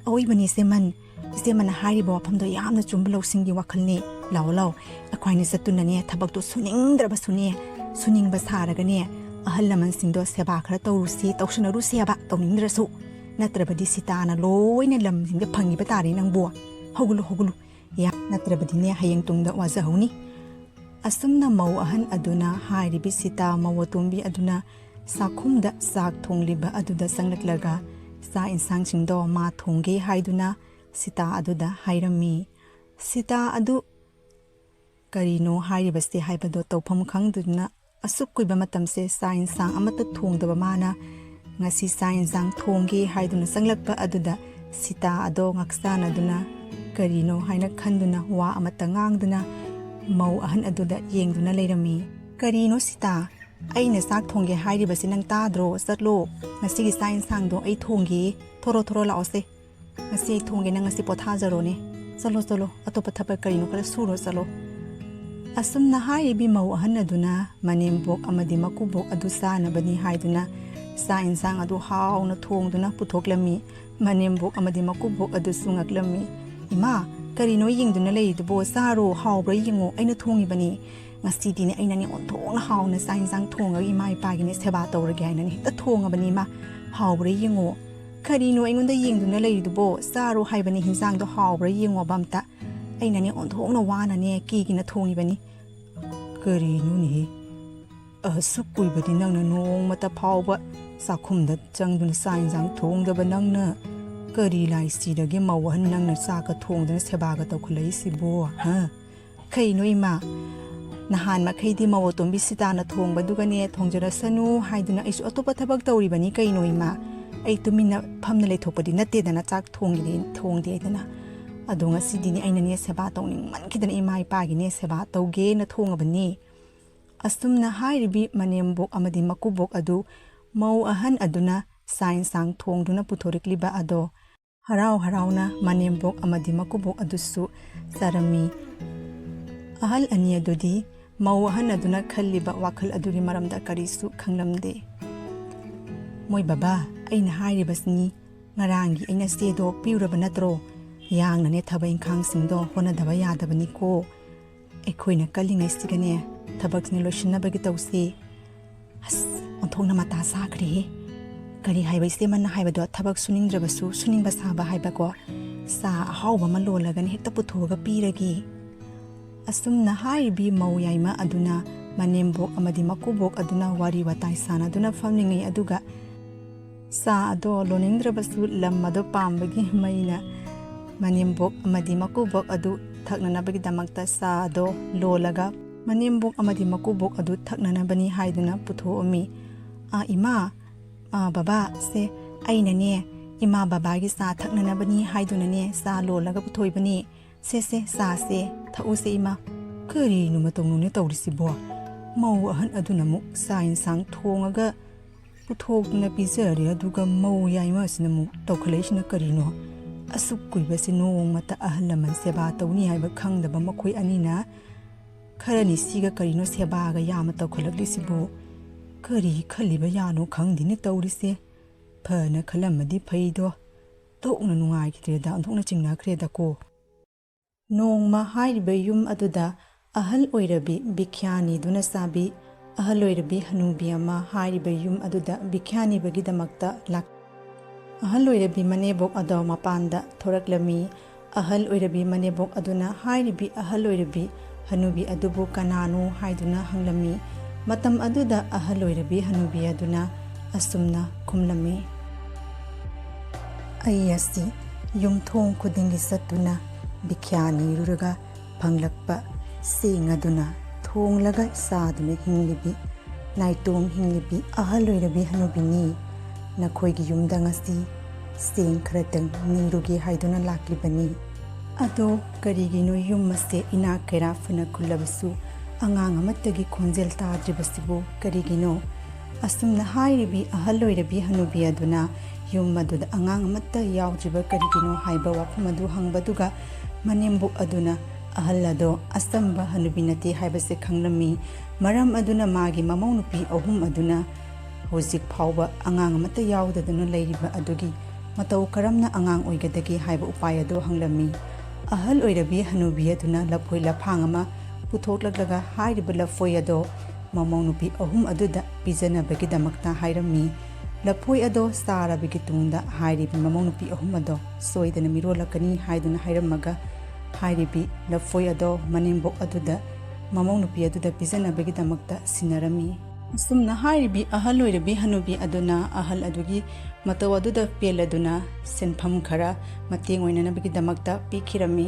ꯑꯑꯣꯏꯕꯅꯤ ꯏꯆꯦꯃꯟ꯫ ꯏꯆꯦꯃꯟꯅ ꯍꯥꯏꯔꯤꯕ ꯋꯥꯐꯝꯗꯣ ꯌꯥꯝꯅ ꯆꯨꯝꯕ ꯂꯧꯁꯤꯡꯒꯤ ꯋꯥꯈꯜꯅꯤ꯫ ꯂꯥꯛꯑꯣ, ꯂꯥꯛꯑꯣ꯫ ꯑꯩꯈꯣꯏꯅꯤ ꯆꯠꯇꯨꯅꯅꯦ ꯊꯕꯛꯇꯣ ꯁꯨꯅꯤꯡꯗ꯭ꯔꯕꯁꯨꯅꯦ, ꯁꯨꯅꯤꯡꯕ ꯁꯥꯔꯒꯅꯦ, ꯑꯍꯜ ꯂꯃꯟꯁꯤꯡꯗꯣ ꯁꯦꯕꯥ ꯈꯔ ꯇꯧꯔꯨꯁꯤ, ꯇꯧꯁꯟꯅꯔꯨꯁꯤ ꯍꯥꯏꯕ, ꯇꯧꯅꯤꯡꯗ꯭ꯔꯁꯨ꯫ ꯅꯠꯇ꯭ꯔꯕꯗꯤ ꯁꯤꯇꯥꯅ ꯂꯣꯏꯅ ꯂꯝꯁꯤꯡꯗ ꯐꯪꯈꯤꯕ ꯇꯥꯔꯦ ꯅꯪꯕꯨ꯫ ꯍꯧꯒꯠꯂꯨ, ꯍꯧꯒꯠꯂꯨ꯫ ꯌꯥ, ꯅꯠꯇ꯭ꯔꯕꯗꯤꯅꯦ, ꯍꯌꯦꯡ ꯇꯨꯡꯗ ꯋꯥꯖꯍꯧꯅꯤ꯫ ꯑꯁꯨꯝꯅ ꯃꯧ ꯑꯍꯟ ꯑꯗꯨꯅ ꯍꯥꯏꯔꯤꯕꯤ ꯁꯤꯇꯥ ꯃꯧ ꯑꯇꯣꯝꯕꯤ ꯑꯗꯨꯅ ꯆꯥꯛꯈꯨꯝꯗ ꯆꯥꯛ ꯊꯣꯡꯂꯤꯕ ꯑꯗꯨꯗ ꯆꯪꯂꯛꯂꯒ ꯆꯥꯛ ꯏꯟꯁꯥꯡꯁꯤꯡꯗꯣ ꯃꯥ ꯊꯣꯡꯒꯦ ꯍꯥꯏꯗꯨꯅ ꯁꯤꯇꯥ ꯑꯗꯨꯗ ꯍꯥꯏꯔꯝꯃꯤ꯫ ꯁꯤꯇꯥ ꯑꯗꯨ ꯀꯔꯤꯅꯣ ꯍꯥꯏꯔꯤꯕꯁꯦ ꯍꯥꯏꯕꯗꯣ ꯇꯧꯐꯝ ꯈꯪꯗꯗꯨꯅ ꯑꯁꯨꯛ ꯀꯨꯏꯕ ꯃꯇꯝꯁꯦ ꯆꯥꯛ ꯏꯟꯁꯥꯡ ꯑꯃꯠꯇ ꯊꯣꯡꯗꯕ ꯃꯥꯅ ꯉꯁꯤ ꯆꯥꯛ ꯏꯟꯁꯥꯡ ꯊꯣꯡꯒꯦ ꯍꯥꯏꯗꯨꯅ ꯆꯪꯂꯛꯄ ꯑꯗꯨꯗ ꯁꯤꯇꯥ ꯑꯗꯣ ꯉꯥꯛꯆꯥꯟꯅꯗꯨꯅ ꯀꯔꯤꯅꯣ ꯍꯥꯏꯅ ꯈꯟꯗꯨꯅ ꯋꯥ ꯑꯃꯠꯇ ꯉꯥꯡꯗꯨꯅ ꯃꯧ ꯑꯍꯟ ꯑꯗꯨꯗ ꯌꯦꯡꯗꯨꯅ ꯂꯩꯔꯝꯃꯤ꯫ "ꯀꯔꯤꯅꯣ ꯁꯤꯇꯥ? ꯑꯩꯅ ꯆꯥꯛ ꯊꯣꯡꯒꯦ ꯍꯥꯏꯔꯤꯕꯁꯤ ꯅꯪ ꯇꯥꯗ꯭ꯔꯣ? ꯆꯠꯂꯣ, ꯉꯁꯤꯒꯤ ꯆꯥꯛ ꯏꯟꯁꯥꯡꯗꯣ ꯑꯩ ꯊꯣꯡꯒꯦ꯫ ꯊꯣꯔꯣ, ꯊꯣꯔꯣ ꯂꯥꯛꯑꯣꯁꯦ꯫ ꯉꯁꯤ ꯑꯩ ꯊꯣꯡꯒꯦ, ꯅꯪ ꯉꯁꯤ ꯄꯣꯊꯥꯖꯔꯣꯅꯦ꯫ ꯆꯠꯂꯣ, ꯆꯠꯂꯣ, ꯑꯇꯣꯞꯄ ꯊꯕꯛ ꯀꯔꯤꯅꯣ ꯈꯔ ꯁꯨꯔꯣ, ꯆꯠꯂꯣ꯫" ꯑꯁꯨꯝꯅ ꯍꯥꯏꯔꯤꯕꯤ ꯃꯧ ꯑꯍꯟ ꯑꯗꯨꯅ ꯃꯅꯦꯝꯕꯣꯛ ꯑꯃꯗꯤ ꯃꯀꯨꯕꯣꯛ ꯑꯗꯨ ꯆꯥꯅꯕꯅꯤ ꯍꯥꯏꯗꯨꯅ ꯆꯥꯛ ꯏꯟꯁꯥꯡ ꯑꯗꯨ ꯍꯥꯎꯅ ꯊꯣꯡꯗꯨꯅ ꯄꯨꯊꯣꯛꯂꯝꯃꯤ꯫ ꯃꯅꯦꯝꯕꯣꯛ ꯑꯃꯗꯤ ꯃꯀꯨꯕꯣꯛ ꯑꯗꯨꯁꯨ ꯉꯛꯂꯝꯃꯤ꯫ "ꯏꯃꯥ, ꯀꯔꯤꯅꯣ ꯌꯦꯡꯗꯨꯅ ꯂꯩꯔꯤꯗꯨꯕꯣ? ꯆꯥꯔꯣ, ꯍꯥꯎꯕ꯭ꯔꯥ ꯌꯦꯡꯉꯣ, ꯑꯩꯅ ꯊꯣꯡꯉꯤꯕꯅꯤ꯫ ꯉꯁꯤꯗꯤꯅꯦ ꯑꯩꯅꯅꯦ ꯑꯣꯟꯊꯣꯛꯅ ꯍꯥꯎꯅ ꯆꯥꯛ ꯏꯟꯁꯥꯡ ꯊꯣꯡꯉꯒ ꯏꯃꯥ ꯏꯄꯥꯒꯤꯅꯦ ꯁꯦꯕꯥ ꯇꯧꯔꯒꯦ ꯍꯥꯏꯅꯅꯦ ꯍꯦꯛꯇ ꯊꯣꯡꯉꯕꯅꯤ ꯏꯃꯥ꯫ ꯍꯥꯎꯕ꯭ꯔꯥ ꯌꯦꯡꯉꯣ꯫ ꯀꯔꯤꯅꯣ ꯑꯩꯉꯣꯟꯗ ꯌꯦꯡꯗꯨꯅ ꯂꯩꯔꯤꯗꯨꯕꯣ? ꯆꯥꯔꯣ ꯍꯥꯏꯕꯅꯤ, ꯍꯤꯟꯖꯥꯡꯗꯣ ꯍꯥꯎꯕ꯭ꯔꯥ ꯌꯦꯡꯉꯣꯕ ꯑꯝꯇ꯫ ꯑꯩꯅꯅꯦ ꯑꯣꯟꯊꯣꯛꯅ ꯋꯥꯅꯅꯦ ꯀꯦꯒꯤꯅ ꯊꯣꯡꯉꯤꯕꯅꯤ꯫" "ꯀꯔꯤꯅꯣꯅꯦꯍꯦ? ꯑꯁꯨꯛ ꯀꯨꯏꯕꯗꯤ ꯅꯪꯅ ꯅꯣꯡꯃꯇ ꯐꯥꯎꯕ ꯆꯥꯛꯈꯨꯝꯗ ꯆꯪꯗꯨꯅ ꯆꯥꯛ ꯏꯟꯁꯥꯡ ꯊꯣꯡꯗꯕ ꯅꯪꯅ ꯀꯔꯤ ꯂꯥꯏ ꯁꯤꯔꯒꯦ ꯃꯧ ꯑꯍꯟ ꯅꯪꯅ ꯆꯥꯛꯀ ꯊꯣꯡꯗꯅ ꯁꯦꯕꯥꯒ ꯇꯧꯈꯠꯂꯛꯏꯁꯤꯕꯣ, ꯍꯥ? ꯀꯩꯅꯣ ꯏꯃꯥ? ꯅꯍꯥꯟ ꯃꯈꯩꯗꯤ ꯃꯧ ꯑꯇꯣꯝꯕꯤ ꯁꯤꯇꯥꯅ ꯊꯣꯡꯕꯗꯨꯒꯅꯦ ꯊꯣꯡꯖꯔꯁꯅꯨ ꯍꯥꯏꯗꯨꯅ ꯑꯩꯁꯨ ꯑꯇꯣꯞꯄ ꯊꯕꯛ ꯇꯧꯔꯤꯕꯅꯤ ꯀꯩꯅꯣ ꯏꯃꯥ꯫ ꯑꯩ ꯇꯨꯃꯤꯟꯅ ꯐꯝꯅ ꯂꯩꯊꯣꯛꯄꯗꯤ ꯅꯠꯇꯦꯗꯅ, ꯆꯥꯛ ꯊꯣꯡꯒꯦꯗꯤ ꯊꯣꯡꯗꯦꯗꯅ꯫ ꯑꯗꯣ ꯉꯁꯤꯗꯤꯅꯦ ꯑꯩꯅꯅꯦ ꯁꯦꯕꯥ ꯇꯧꯅꯤꯡꯃꯟꯈꯤꯗꯅ ꯏꯃꯥ ꯏꯄꯥꯒꯤꯅꯦ ꯁꯦꯕꯥ ꯇꯧꯒꯦꯅ ꯊꯣꯡꯉꯕꯅꯤ꯫" ꯑꯁꯨꯝꯅ ꯍꯥꯏꯔꯤꯕꯤ ꯃꯅꯦꯝꯕꯣꯛ ꯑꯃꯗꯤ ꯃꯀꯨꯕꯣꯛ ꯑꯗꯨ ꯃꯧ ꯑꯍꯟ ꯑꯗꯨꯅ ꯆꯥꯛ ꯏꯟꯁꯥꯡ ꯊꯣꯡꯗꯨꯅ ꯄꯨꯊꯣꯔꯛꯂꯤꯕ ꯑꯗꯣ ꯍꯔꯥꯎ ꯍꯔꯥꯎꯅ ꯃꯅꯦꯝꯕꯣꯛ ꯑꯃꯗꯤ ꯃꯀꯨꯕꯣꯛ ꯑꯗꯨꯁꯨ ꯆꯥꯔꯝꯃꯤ꯫ ꯑꯍꯜ ꯑꯅꯤ ꯑꯗꯨꯗꯤ ꯃꯧ ꯑꯍꯟ ꯑꯗꯨꯅ ꯈꯜꯂꯤꯕ ꯋꯥꯈꯜ ꯑꯗꯨꯒꯤ ꯃꯔꯝꯗ ꯀꯔꯤꯁꯨ ꯈꯪꯂꯝꯗꯦ꯫ "ꯃꯣꯏ ꯕꯕꯥ, ꯑꯩꯅ ꯍꯥꯏꯔꯤꯕꯁꯤꯅꯤ, ꯉꯔꯥꯡꯒꯤ ꯑꯩꯅ ꯆꯦꯗꯣ ꯄꯤꯔꯨꯔꯕ ꯅꯠꯇ꯭ꯔꯣ? ꯌꯥꯡꯅꯅꯦ ꯊꯕꯛ ꯏꯪꯈꯥꯡꯁꯤꯡꯗꯣ ꯍꯣꯠꯅꯗꯕ ꯌꯥꯗꯕꯅꯤꯀꯣ꯫ ꯑꯩꯈꯣꯏꯅ ꯀꯜꯂꯤꯉꯩꯁꯤꯒꯅꯦ ꯊꯕꯛꯁꯤꯅ ꯂꯣꯏꯁꯤꯟꯅꯕꯒꯤ ꯇꯧꯁꯤ꯫ ꯑꯁ, ꯑꯣꯟꯊꯣꯛꯅ ꯃꯇꯥ ꯁꯥꯈ꯭ꯔꯦꯍꯦ꯫ ꯀꯔꯤ ꯍꯥꯏꯕ ꯏꯆꯦꯃꯅ ꯍꯥꯏꯕꯗꯣ, ꯊꯕꯛ ꯁꯨꯅꯤꯡꯗ꯭ꯔꯕꯁꯨ ꯁꯨꯅꯤꯡꯕ ꯁꯥꯕ ꯍꯥꯏꯕꯀꯣ꯫ ꯆꯥ ꯑꯍꯥꯎꯕ ꯑꯃ ꯂꯣꯜꯂꯒꯅ ꯍꯦꯛꯇ ꯄꯨꯊꯣꯛꯑꯒ ꯄꯤꯔꯒꯦ꯫ ꯑꯁꯨꯝꯅ ꯍꯥꯏꯔꯤꯕꯤ ꯃꯧ ꯌꯥꯏꯃ ꯑꯗꯨꯅ ꯃꯅꯦꯝꯕꯣꯛ ꯑꯃꯗꯤ ꯃꯀꯨꯕꯣꯛ ꯑꯗꯨꯅ ꯋꯥꯔꯤ ꯋꯥꯇꯥꯏ ꯁꯥꯟꯅꯗꯨꯅ ꯐꯝꯂꯤꯉꯩ ꯑꯗꯨꯒ, ꯆꯥ ꯑꯗꯣ ꯂꯣꯟꯅꯤꯡꯗ꯭ꯔꯕꯁꯨ ꯂꯝ ꯑꯗꯣ ꯄꯥꯝꯕꯒꯤ ꯃꯩꯅ ꯃꯅꯦꯝꯕꯣꯛ ꯑꯃꯗꯤ ꯃꯀꯨꯕꯣꯛ ꯑꯗꯨ ꯊꯛꯅꯅꯕꯒꯤꯗꯃꯛꯇ ꯆꯥ ꯑꯗꯣ ꯂꯣꯜꯂꯒ ꯃꯅꯦꯝꯕꯣꯛ ꯑꯃꯗꯤ ꯃꯀꯨꯕꯣꯛ ꯑꯗꯨ ꯊꯛꯅꯅꯕꯅꯤ ꯍꯥꯏꯗꯨꯅ ꯄꯨꯊꯣꯛꯑꯝꯃꯤ꯫ "ꯑꯥ, ꯏꯃꯥ, ꯑꯥ, ꯕꯕꯥ, ꯁꯦ, ꯑꯩꯅꯅꯦ, ꯏꯃꯥ ꯕꯕꯥꯒꯤ ꯆꯥ ꯊꯛꯅꯅꯕꯅꯤ ꯍꯥꯏꯗꯨꯅꯅꯦ, ꯆꯥ ꯂꯣꯜꯂꯒ ꯄꯨꯊꯣꯛꯏꯕꯅꯤ꯫ ꯁꯦ, ꯁꯦ, ꯆꯥꯁꯦ, ꯊꯛꯎꯁꯦ, ꯏꯃꯥ꯫" ꯀꯔꯤꯅꯣ ꯃꯇꯧꯅꯨꯅ ꯇꯧꯔꯤꯁꯤꯕꯣ? ꯃꯧ ꯑꯍꯟ ꯑꯗꯨꯅ ꯑꯃꯨꯛ ꯆꯥ ꯏꯟꯁꯥꯡ ꯊꯣꯡꯉꯒ ꯄꯨꯊꯣꯛꯇꯨꯅ ꯄꯤꯖꯔꯦ, ꯑꯗꯨꯒ ꯃꯧ ꯌꯥꯏꯃ ꯑꯁꯤꯅ ꯑꯃꯨꯛ ꯇꯧꯈꯠꯂꯛꯏꯁꯤꯅ ꯀꯔꯤꯅꯣ? ꯑꯁꯨꯛ ꯀꯨꯏꯕꯁꯤ ꯅꯣꯡꯃꯇ ꯑꯍꯜ ꯂꯃꯟ ꯁꯦꯕꯥ ꯇꯧꯅꯤ ꯍꯥꯏꯕ ꯈꯪꯗꯕ ꯃꯈꯣꯏ ꯑꯅꯤꯅ ꯈꯔꯅꯤ ꯁꯤꯒ ꯀꯔꯤꯅꯣ ꯁꯦꯕꯥꯒ ꯌꯥꯝꯅ ꯇꯧꯈꯠꯂꯛꯂꯤꯁꯤꯕꯨ? ꯀꯔꯤ ꯈꯜꯂꯤꯕ ꯌꯥꯅꯣ ꯈꯪꯗꯦꯅꯦ ꯇꯧꯔꯤꯁꯦ꯫ ꯐꯅ ꯈꯜꯂꯝꯃꯗꯤ ꯐꯩꯗꯣ꯫ ꯊꯣꯛꯅ ꯅꯨꯡꯉꯥꯏꯈꯤꯗ꯭ꯔꯦꯗ, ꯑꯣꯟꯊꯣꯛꯅ ꯆꯤꯡꯅꯈ꯭ꯔꯦꯗꯀꯣ꯫ ꯅꯣꯡꯃ ꯍꯥꯏꯔꯤꯕ ꯌꯨꯝ ꯑꯗꯨꯗ ꯑꯍꯜ ꯑꯣꯏꯔꯕꯤ ꯕꯤꯈ꯭ꯌꯥꯅꯤꯗꯨꯅ ꯆꯥꯕꯤ ꯑꯍꯜ ꯑꯣꯏꯔꯕꯤ ꯍꯅꯨꯕꯤ ꯑꯃ ꯍꯥꯏꯔꯤꯕ ꯌꯨꯝ ꯑꯗꯨꯗ ꯕꯤꯈ꯭ꯌꯥꯅꯤꯕꯒꯤꯗꯃꯛꯇ ꯂꯥꯛ-, ꯑꯍꯜ ꯑꯣꯏꯔꯕꯤ ꯃꯅꯦꯕꯣꯛ ꯑꯗꯣ ꯃꯄꯥꯟꯗ ꯊꯣꯔꯛꯂꯝꯃꯤ꯫ ꯑꯍꯜ ꯑꯣꯏꯔꯕꯤ ꯃꯅꯦꯕꯣꯛ ꯑꯗꯨꯅ ꯍꯥꯏꯔꯤꯕꯤ ꯑꯍꯜ ꯑꯣꯏꯔꯕꯤ ꯍꯅꯨꯕꯤ ꯑꯗꯨꯕꯨ ꯀꯅꯥꯅꯣ ꯍꯥꯏꯗꯨꯅ ꯍꯪꯂꯝꯃꯤ꯫ ꯃꯇꯝ ꯑꯗꯨꯗ ꯑꯍꯜ ꯑꯣꯏꯔꯕꯤ ꯍꯅꯨꯕꯤ ꯑꯗꯨꯅ ꯑꯁꯨꯝꯅ ꯈꯨꯝꯂꯝꯃꯤ, "ꯑꯩ ꯑꯁꯤ ꯌꯨꯝꯊꯣꯡ ꯈꯨꯗꯤꯡꯒꯤ ꯆꯠꯇꯨꯅ ꯕꯤꯈ꯭ꯌꯥ ꯅꯤꯔꯨꯔꯒ ꯐꯪꯂꯛꯄ ꯆꯦꯡ ꯑꯗꯨꯅ ꯊꯣꯡꯂꯒ ꯆꯥꯗꯨꯅ ꯍꯤꯡꯂꯤꯕꯤ, ꯅꯥꯏꯇꯣꯝ ꯍꯤꯡꯂꯤꯕꯤ ꯑꯍꯜ ꯑꯣꯏꯔꯕꯤ ꯍꯅꯨꯕꯤꯅꯤ꯫ ꯅꯈꯣꯏꯒꯤ ꯌꯨꯝꯗ ꯉꯁꯤ ꯆꯦꯡ ꯈꯔꯇꯪ ꯅꯤꯔꯨꯒꯦ ꯍꯥꯏꯗꯨꯅ ꯂꯥꯛꯂꯤꯕꯅꯤ꯫ ꯑꯗꯣ ꯀꯔꯤꯒꯤꯅꯣ ꯌꯨꯝ ꯑꯁꯦ ꯏꯅꯥꯛ ꯀꯩꯔꯥꯛ ꯐꯅ ꯈꯨꯜꯂꯕꯁꯨ ꯑꯉꯥꯡ ꯑꯃꯠꯇꯒꯤ ꯈꯣꯟꯖꯦꯜ ꯇꯥꯗ꯭ꯔꯤꯕꯁꯤꯕꯨ ꯀꯔꯤꯒꯤꯅꯣ?" ꯑꯁꯨꯝꯅ ꯍꯥꯏꯔꯤꯕꯤ ꯑꯍꯜ ꯑꯣꯏꯔꯕꯤ ꯍꯅꯨꯕꯤ ꯑꯗꯨꯅ ꯌꯨꯝ ꯑꯗꯨꯗ ꯑꯉꯥꯡ ꯑꯃꯠꯇ ꯌꯥꯎꯗ꯭ꯔꯤꯕ ꯀꯔꯤꯒꯤꯅꯣ ꯍꯥꯏꯕ ꯋꯥꯐꯝ ꯑꯗꯨ ꯍꯪꯕꯗꯨꯒ ꯃꯅꯦꯝꯕꯣꯛ ꯑꯗꯨꯅ ꯑꯍꯜ ꯑꯗꯣ ꯑꯆꯝꯕ ꯍꯅꯨꯕꯤ ꯅꯠꯇꯦ ꯍꯥꯏꯕꯁꯦ ꯈꯪꯂꯝꯃꯤ꯫ ꯃꯔꯝ ꯑꯗꯨꯅ ꯃꯥꯒꯤ ꯃꯃꯧ ꯅꯨꯄꯤ ꯑꯍꯨꯝ ꯑꯗꯨꯅ ꯍꯧꯖꯤꯛ ꯐꯥꯎꯕ ꯑꯉꯥꯡ ꯑꯃꯠꯇ ꯌꯥꯎꯗꯗꯨꯅ ꯂꯩꯔꯤꯕ ꯑꯗꯨꯒꯤ ꯃꯇꯧ ꯀꯔꯝꯅ ꯑꯉꯥꯡ ꯑꯣꯏꯒꯗꯒꯦ ꯍꯥꯏꯕ ꯎꯄꯥꯏ ꯑꯗꯨ ꯍꯪꯂꯝꯃꯤ꯫ ꯑꯍꯜ ꯑꯣꯏꯔꯕꯤ ꯍꯅꯨꯕꯤ ꯑꯗꯨꯅ ꯂꯐꯣꯏ ꯂꯐꯥꯡ ꯑꯃ ꯄꯨꯊꯣꯛꯂꯛꯂꯒ ꯍꯥꯏꯔꯤꯕ ꯂꯐꯣꯏ ꯑꯗꯣ ꯃꯃꯧ ꯅꯨꯄꯤ ꯑꯍꯨꯝ ꯑꯗꯨꯗ ꯄꯤꯖꯅꯕꯒꯤꯗꯃꯛꯇ ꯍꯥꯏꯔꯝꯃꯤ꯫ ꯂꯐꯣꯏ ꯑꯗꯣ ꯆꯥꯔꯕꯒꯤ ꯇꯨꯡꯗ ꯍꯥꯏꯔꯤꯕ ꯃꯃꯧ ꯅꯨꯄꯤ ꯑꯍꯨꯝ ꯑꯗꯣ ꯁꯣꯏꯗꯅ ꯃꯤꯔꯣꯜꯂꯛꯀꯅꯤ ꯍꯥꯏꯗꯨꯅ ꯍꯥꯏꯔꯝꯃꯒ, ꯍꯥꯏꯔꯤꯕꯤ ꯂꯐꯣꯏ ꯑꯗꯣ ꯃꯅꯦꯝꯕꯣꯛ ꯑꯗꯨꯗ, ꯃꯃꯧ ꯅꯨꯄꯤ ꯑꯗꯨꯗ ꯄꯤꯖꯅꯕꯒꯤꯗꯃꯛꯇ ꯁꯤꯟꯅꯔꯝꯃꯤ꯫ ꯑꯁꯨꯝꯅ ꯍꯥꯏꯔꯤꯕꯤ ꯑꯍꯜ ꯑꯣꯏꯔꯕꯤ ꯍꯅꯨꯕꯤ ꯑꯗꯨꯅ ꯑꯍꯜ ꯑꯗꯨꯒꯤ ꯃꯇꯧ ꯑꯗꯨꯗ ꯄꯦꯜꯂꯗꯨꯅ ꯁꯦꯟꯐꯝ ꯈꯔ ꯃꯇꯦꯡ ꯑꯣꯏꯅꯅꯕꯒꯤꯗꯃꯛꯇ ꯄꯤꯈꯤꯔꯝꯃꯤ꯫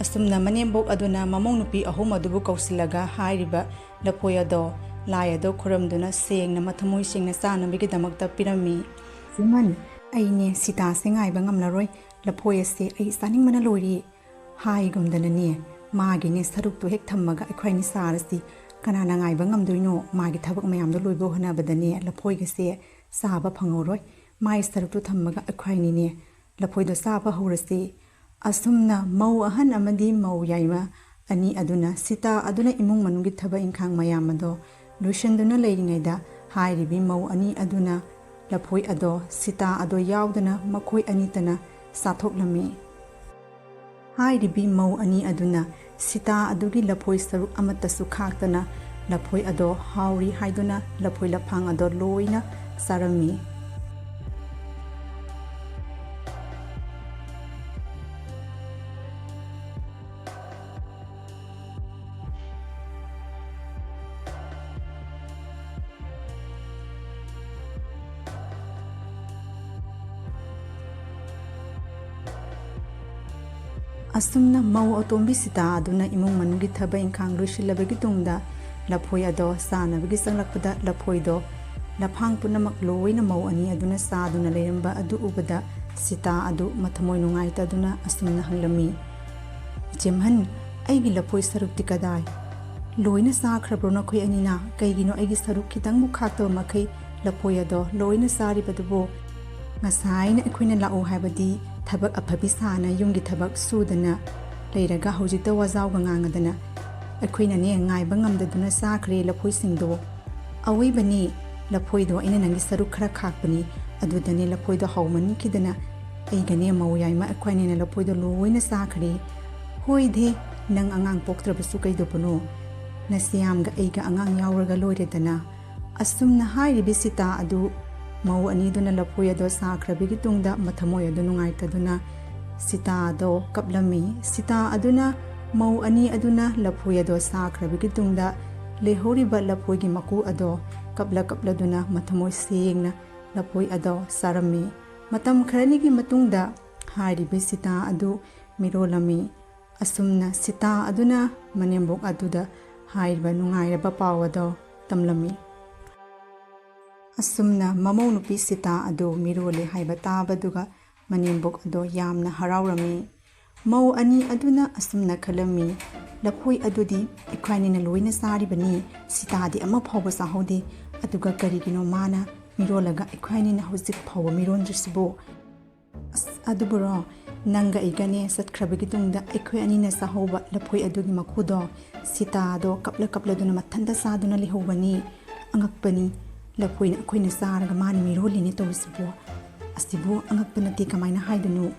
ꯑꯁꯨꯝꯅ ꯃꯅꯦꯝꯕꯣꯛ ꯑꯗꯨꯅ ꯃꯃꯧ ꯅꯨꯄꯤ ꯑꯍꯨꯝ ꯑꯗꯨꯕꯨ ꯀꯧꯁꯤꯜꯂꯒ ꯍꯥꯏꯔꯤꯕ ꯂꯐꯣꯏ ꯑꯗꯣ, ꯂꯥꯏ ꯑꯗꯣ ꯈꯨꯔꯨꯝꯗꯨꯅ ꯁꯦꯡꯅ ꯃꯊꯃꯣꯏ ꯁꯦꯡꯅ ꯆꯥꯅꯕꯒꯤꯗꯃꯛꯇ ꯄꯤꯔꯝꯃꯤ꯫ "ꯏꯆꯦꯃꯟ, ꯑꯩꯅꯦ ꯁꯤꯇꯥꯁꯦ ꯉꯥꯏꯕ ꯉꯝꯂꯔꯣꯏ꯫ ꯂꯐꯣꯏ ꯑꯁꯦ ꯑꯩ ꯆꯥꯅꯤꯡꯕꯅ ꯂꯣꯏꯔꯦ" ꯍꯥꯏꯒꯨꯝꯗꯅꯅꯦ, ꯃꯥꯒꯤꯅꯦ ꯁꯔꯨꯛꯇꯨ ꯍꯦꯛ ꯊꯝꯃꯒ ꯑꯩꯈꯣꯏꯅꯤ ꯆꯥꯔꯁꯤ꯫ ꯀꯅꯥꯅ ꯉꯥꯏꯕ ꯉꯝꯗꯣꯏꯅꯣ? ꯃꯥꯒꯤ ꯊꯕꯛ ꯃꯌꯥꯝꯗꯣ ꯂꯣꯏꯕ ꯍꯣꯠꯅꯕꯗꯅꯦ ꯂꯐꯣꯏꯒꯁꯦ ꯆꯥꯕ ꯐꯪꯍꯧꯔꯣꯏ꯫ ꯃꯥꯒꯤ ꯁꯔꯨꯛꯇꯨ ꯊꯝꯃꯒ ꯑꯩꯈꯣꯏꯅꯤꯅꯦ ꯂꯐꯣꯏꯗꯣ ꯆꯥꯕ ꯍꯧꯔꯁꯤ꯫ ꯑꯁꯨꯝꯅ ꯃꯧ ꯑꯍꯟ ꯑꯃꯗꯤ ꯃꯧ ꯌꯥꯏꯃ ꯑꯅꯤ ꯑꯗꯨꯅ ꯁꯤꯇꯥ ꯑꯗꯨꯅ ꯏꯃꯨꯡ ꯃꯅꯨꯡꯒꯤ ꯊꯕꯛ ꯏꯪꯈꯥꯡ ꯃꯌꯥꯝ ꯑꯗꯣ ꯂꯣꯏꯁꯤꯟꯗꯨꯅ ꯂꯩꯔꯤꯉꯩꯗ, ꯍꯥꯏꯔꯤꯕꯤ ꯃꯧ ꯑꯅꯤ ꯑꯗꯨꯅ ꯂꯐꯣꯏ ꯑꯗꯣ ꯁꯤꯇꯥ ꯑꯗꯣ ꯌꯥꯎꯗꯅ ꯃꯈꯣꯏ ꯑꯅꯤꯇꯅ ꯆꯥꯊꯣꯛꯂꯝꯃꯤ꯫ ꯍꯥꯏꯔꯤꯕꯤ ꯃꯧ ꯑꯅꯤ ꯑꯗꯨꯅ ꯁꯤꯇꯥ ꯑꯗꯨꯒꯤ ꯂꯐꯣꯏ ꯁꯔꯨꯛ ꯑꯃꯠꯇꯁꯨ ꯈꯥꯛꯇꯅ ꯂꯐꯣꯏ ꯑꯗꯣ ꯍꯥꯎꯔꯤ ꯍꯥꯏꯗꯨꯅ ꯂꯐꯣꯏ ꯂꯐꯥꯡ ꯑꯗꯣ ꯂꯣꯏꯅ ꯆꯥꯔꯝꯃꯤ꯫ ꯑꯁꯨꯝꯅ ꯃꯧ ꯑꯇꯣꯝꯕꯤ ꯁꯤꯇꯥ ꯑꯗꯨꯅ ꯏꯃꯨꯡ ꯃꯅꯨꯡꯒꯤ ꯊꯕꯛ ꯏꯪꯈꯥꯡ ꯂꯣꯏꯁꯤꯜꯂꯕꯒꯤ ꯇꯨꯡꯗ ꯂꯐꯣꯏ ꯑꯗꯣ ꯆꯥꯅꯕꯒꯤ ꯆꯪꯂꯛꯄꯗ, ꯂꯐꯣꯏꯗꯣ ꯂꯐꯥꯡ ꯄꯨꯝꯅꯃꯛ ꯂꯣꯏꯅ ꯃꯧ ꯑꯅꯤ ꯑꯗꯨꯅ ꯆꯥꯗꯨꯅ ꯂꯩꯔꯝꯕ ꯑꯗꯨ ꯎꯕꯗ, ꯁꯤꯇꯥ ꯑꯗꯨ ꯃꯊꯃꯣꯏ ꯅꯨꯡꯉꯥꯏꯇꯗꯨꯅ ꯑꯁꯨꯝꯅ ꯍꯪꯂꯝꯃꯤ, "ꯏꯆꯦꯝꯍꯟ, ꯑꯩꯒꯤ ꯂꯐꯣꯏ ꯁꯔꯨꯛꯇꯤ ꯀꯗꯥꯏ? ꯂꯣꯏꯅ ꯆꯥꯈ꯭ꯔꯕ꯭ꯔꯣ ꯅꯈꯣꯏ ꯑꯅꯤꯅ? ꯀꯩꯒꯤꯅꯣ ꯑꯩꯒꯤ ꯁꯔꯨꯛ ꯈꯤꯇꯪꯕꯨ ꯈꯥꯛꯇꯕ ꯃꯈꯩ ꯂꯐꯣꯏ ꯑꯗꯣ ꯂꯣꯏꯅ ꯆꯥꯔꯤꯕꯗꯨꯕꯨ?" ꯉꯁꯥꯏꯅ ꯑꯩꯈꯣꯏꯅ ꯂꯥꯛꯎ ꯍꯥꯏꯕꯗꯤ ꯊꯕꯛ ꯑꯐꯕꯤ ꯁꯥꯅ ꯌꯨꯝꯒꯤ ꯊꯕꯛ ꯁꯨꯗꯅ ꯂꯩꯔꯒ ꯍꯧꯖꯤꯛꯇ ꯋꯥꯖꯥꯎꯒ ꯉꯥꯡꯉꯗꯅ, ꯑꯩꯈꯣꯏꯅꯅꯦ ꯉꯥꯏꯕ ꯉꯝꯗꯗꯨꯅ ꯆꯥꯈ꯭ꯔꯦ ꯂꯐꯣꯏꯁꯤꯡꯗꯣ꯫ ꯑꯋꯣꯏꯕꯅꯤ, ꯂꯐꯣꯏꯗꯣ ꯑꯩꯅ ꯅꯪꯒꯤ ꯁꯔꯨꯛ ꯈꯔ ꯈꯥꯛꯄꯅꯤ꯫ ꯑꯗꯨꯗꯅꯦ ꯂꯐꯣꯏꯗꯣ ꯍꯥꯎꯃꯟꯈꯤꯗꯅ ꯑꯩꯒꯅꯦ ꯃꯧ ꯌꯥꯏꯃ ꯑꯩꯈꯣꯏꯅꯤꯅ ꯂꯐꯣꯏꯗꯣ ꯂꯣꯏꯅ ꯆꯥꯈ꯭ꯔꯦ꯫ ꯍꯣꯏꯗꯦ, ꯅꯪ ꯑꯉꯥꯡ ꯄꯣꯛꯇ꯭ꯔꯕꯁꯨ ꯀꯩꯗꯧꯕꯅꯣ? ꯅꯁꯤꯌꯥꯝꯒ ꯑꯩꯒ ꯑꯉꯥꯡ ꯌꯥꯎꯔꯒ ꯂꯣꯏꯔꯦꯗꯅ꯫ ꯑꯁꯨꯝꯅ ꯍꯥꯏꯔꯤꯕꯤ ꯁꯤꯇꯥ ꯑꯗꯨ ꯃꯧ ꯑꯅꯤꯗꯨꯅ ꯂꯐꯣꯏ ꯑꯗꯣ ꯆꯥꯈ꯭ꯔꯕꯒꯤ ꯇꯨꯡꯗ ꯃꯊꯃꯣꯏ ꯑꯗꯨ ꯅꯨꯡꯉꯥꯏꯇꯗꯨꯅ ꯁꯤꯇꯥ ꯑꯗꯣ ꯀꯞꯂꯝꯃꯤ꯫ ꯁꯤꯇꯥ ꯑꯗꯨꯅ ꯃꯧ ꯑꯅꯤ ꯑꯗꯨꯅ ꯂꯐꯣꯏ ꯑꯗꯣ ꯆꯥꯈ꯭ꯔꯕꯒꯤ ꯇꯨꯡꯗ ꯂꯩꯍꯧꯔꯤꯕ ꯂꯐꯣꯏꯒꯤ ꯃꯀꯨ ꯑꯗꯣ ꯀꯞꯂ ꯀꯞꯂꯗꯨꯅ ꯃꯊꯃꯣꯏ ꯁꯦꯡꯅ ꯂꯐꯣꯏ ꯑꯗꯣ ꯆꯥꯔꯝꯃꯤ꯫ ꯃꯇꯝ ꯈꯔꯅꯤꯒꯤ ꯃꯇꯨꯡꯗ ꯍꯥꯏꯔꯤꯕ ꯁꯤꯇꯥ ꯑꯗꯨ ꯃꯤꯔꯣꯜꯂꯝꯃꯤ꯫ ꯑꯁꯨꯝꯅ ꯁꯤꯇꯥ ꯑꯗꯨꯅ ꯃꯅꯦꯝꯕꯣꯛ ꯑꯗꯨꯗ ꯍꯥꯏꯔꯤꯕ ꯅꯨꯡꯉꯥꯏꯔꯕ ꯄꯥꯎ ꯑꯗꯣ ꯇꯝꯂꯝꯃꯤ꯫ ꯑꯁꯨꯝꯅ ꯃꯃꯧ ꯅꯨꯄꯤ ꯁꯤꯇꯥ ꯑꯗꯨ ꯃꯤꯔꯣꯜꯂꯦ ꯍꯥꯏꯕ ꯇꯥꯕꯗꯨꯒ ꯃꯅꯦꯝꯕꯣꯛ ꯑꯗꯣ ꯌꯥꯝꯅ ꯍꯔꯥꯎꯔꯝꯃꯤ꯫ ꯃꯧ ꯑꯅꯤ ꯑꯗꯨꯅ ꯑꯁꯨꯝꯅ ꯈꯜꯂꯝꯃꯤ, "ꯂꯐꯣꯏ ꯑꯗꯨꯗꯤ ꯑꯩꯈꯣꯏꯅꯤꯅ ꯂꯣꯏꯅ ꯆꯥꯔꯤꯕꯅꯤ, ꯁꯤꯇꯥꯗꯤ ꯑꯃ ꯐꯥꯎꯕ ꯆꯥꯍꯧꯗꯦ, ꯑꯗꯨꯒ ꯀꯔꯤꯒꯤꯅꯣ ꯃꯥꯅ ꯃꯤꯔꯣꯜꯂꯒ ꯑꯩꯈꯣꯏꯅꯤꯅ ꯍꯧꯖꯤꯛ ꯐꯥꯎꯕ ꯃꯤꯔꯣꯟꯗ꯭ꯔꯤꯁꯤꯕꯣ?" ꯑꯁ, ꯑꯗꯨꯕꯨꯔꯣ, ꯅꯪꯒ ꯑꯩꯒꯅꯦ ꯆꯠꯈ꯭ꯔꯕꯒꯤ ꯇꯨꯡꯗ ꯑꯩꯈꯣꯏ ꯑꯅꯤꯅ ꯆꯥꯍꯧꯕ ꯂꯐꯣꯏ ꯑꯗꯨꯒꯤ ꯃꯀꯨꯗꯣ ꯁꯤꯇꯥꯗꯣ ꯀꯞꯂ ꯀꯞꯂꯗꯨꯅ ꯃꯊꯟꯇ ꯆꯥꯗꯨꯅ ꯂꯩꯍꯧꯕꯅꯤ꯫ ꯑꯉꯛꯄꯅꯤ, ꯂꯐꯣꯏꯅ ꯑꯩꯈꯣꯏꯅ ꯆꯥꯔꯒ ꯃꯥꯅ ꯃꯤꯔꯣꯜꯂꯤꯅꯦ ꯇꯧꯔꯤꯁꯤꯕꯣ꯫ ꯑꯁꯤꯕꯨ ꯑꯉꯛꯄ ꯅꯠꯇꯦ, ꯀꯃꯥꯏꯅ ꯍꯥꯏꯗꯣꯏꯅꯣ?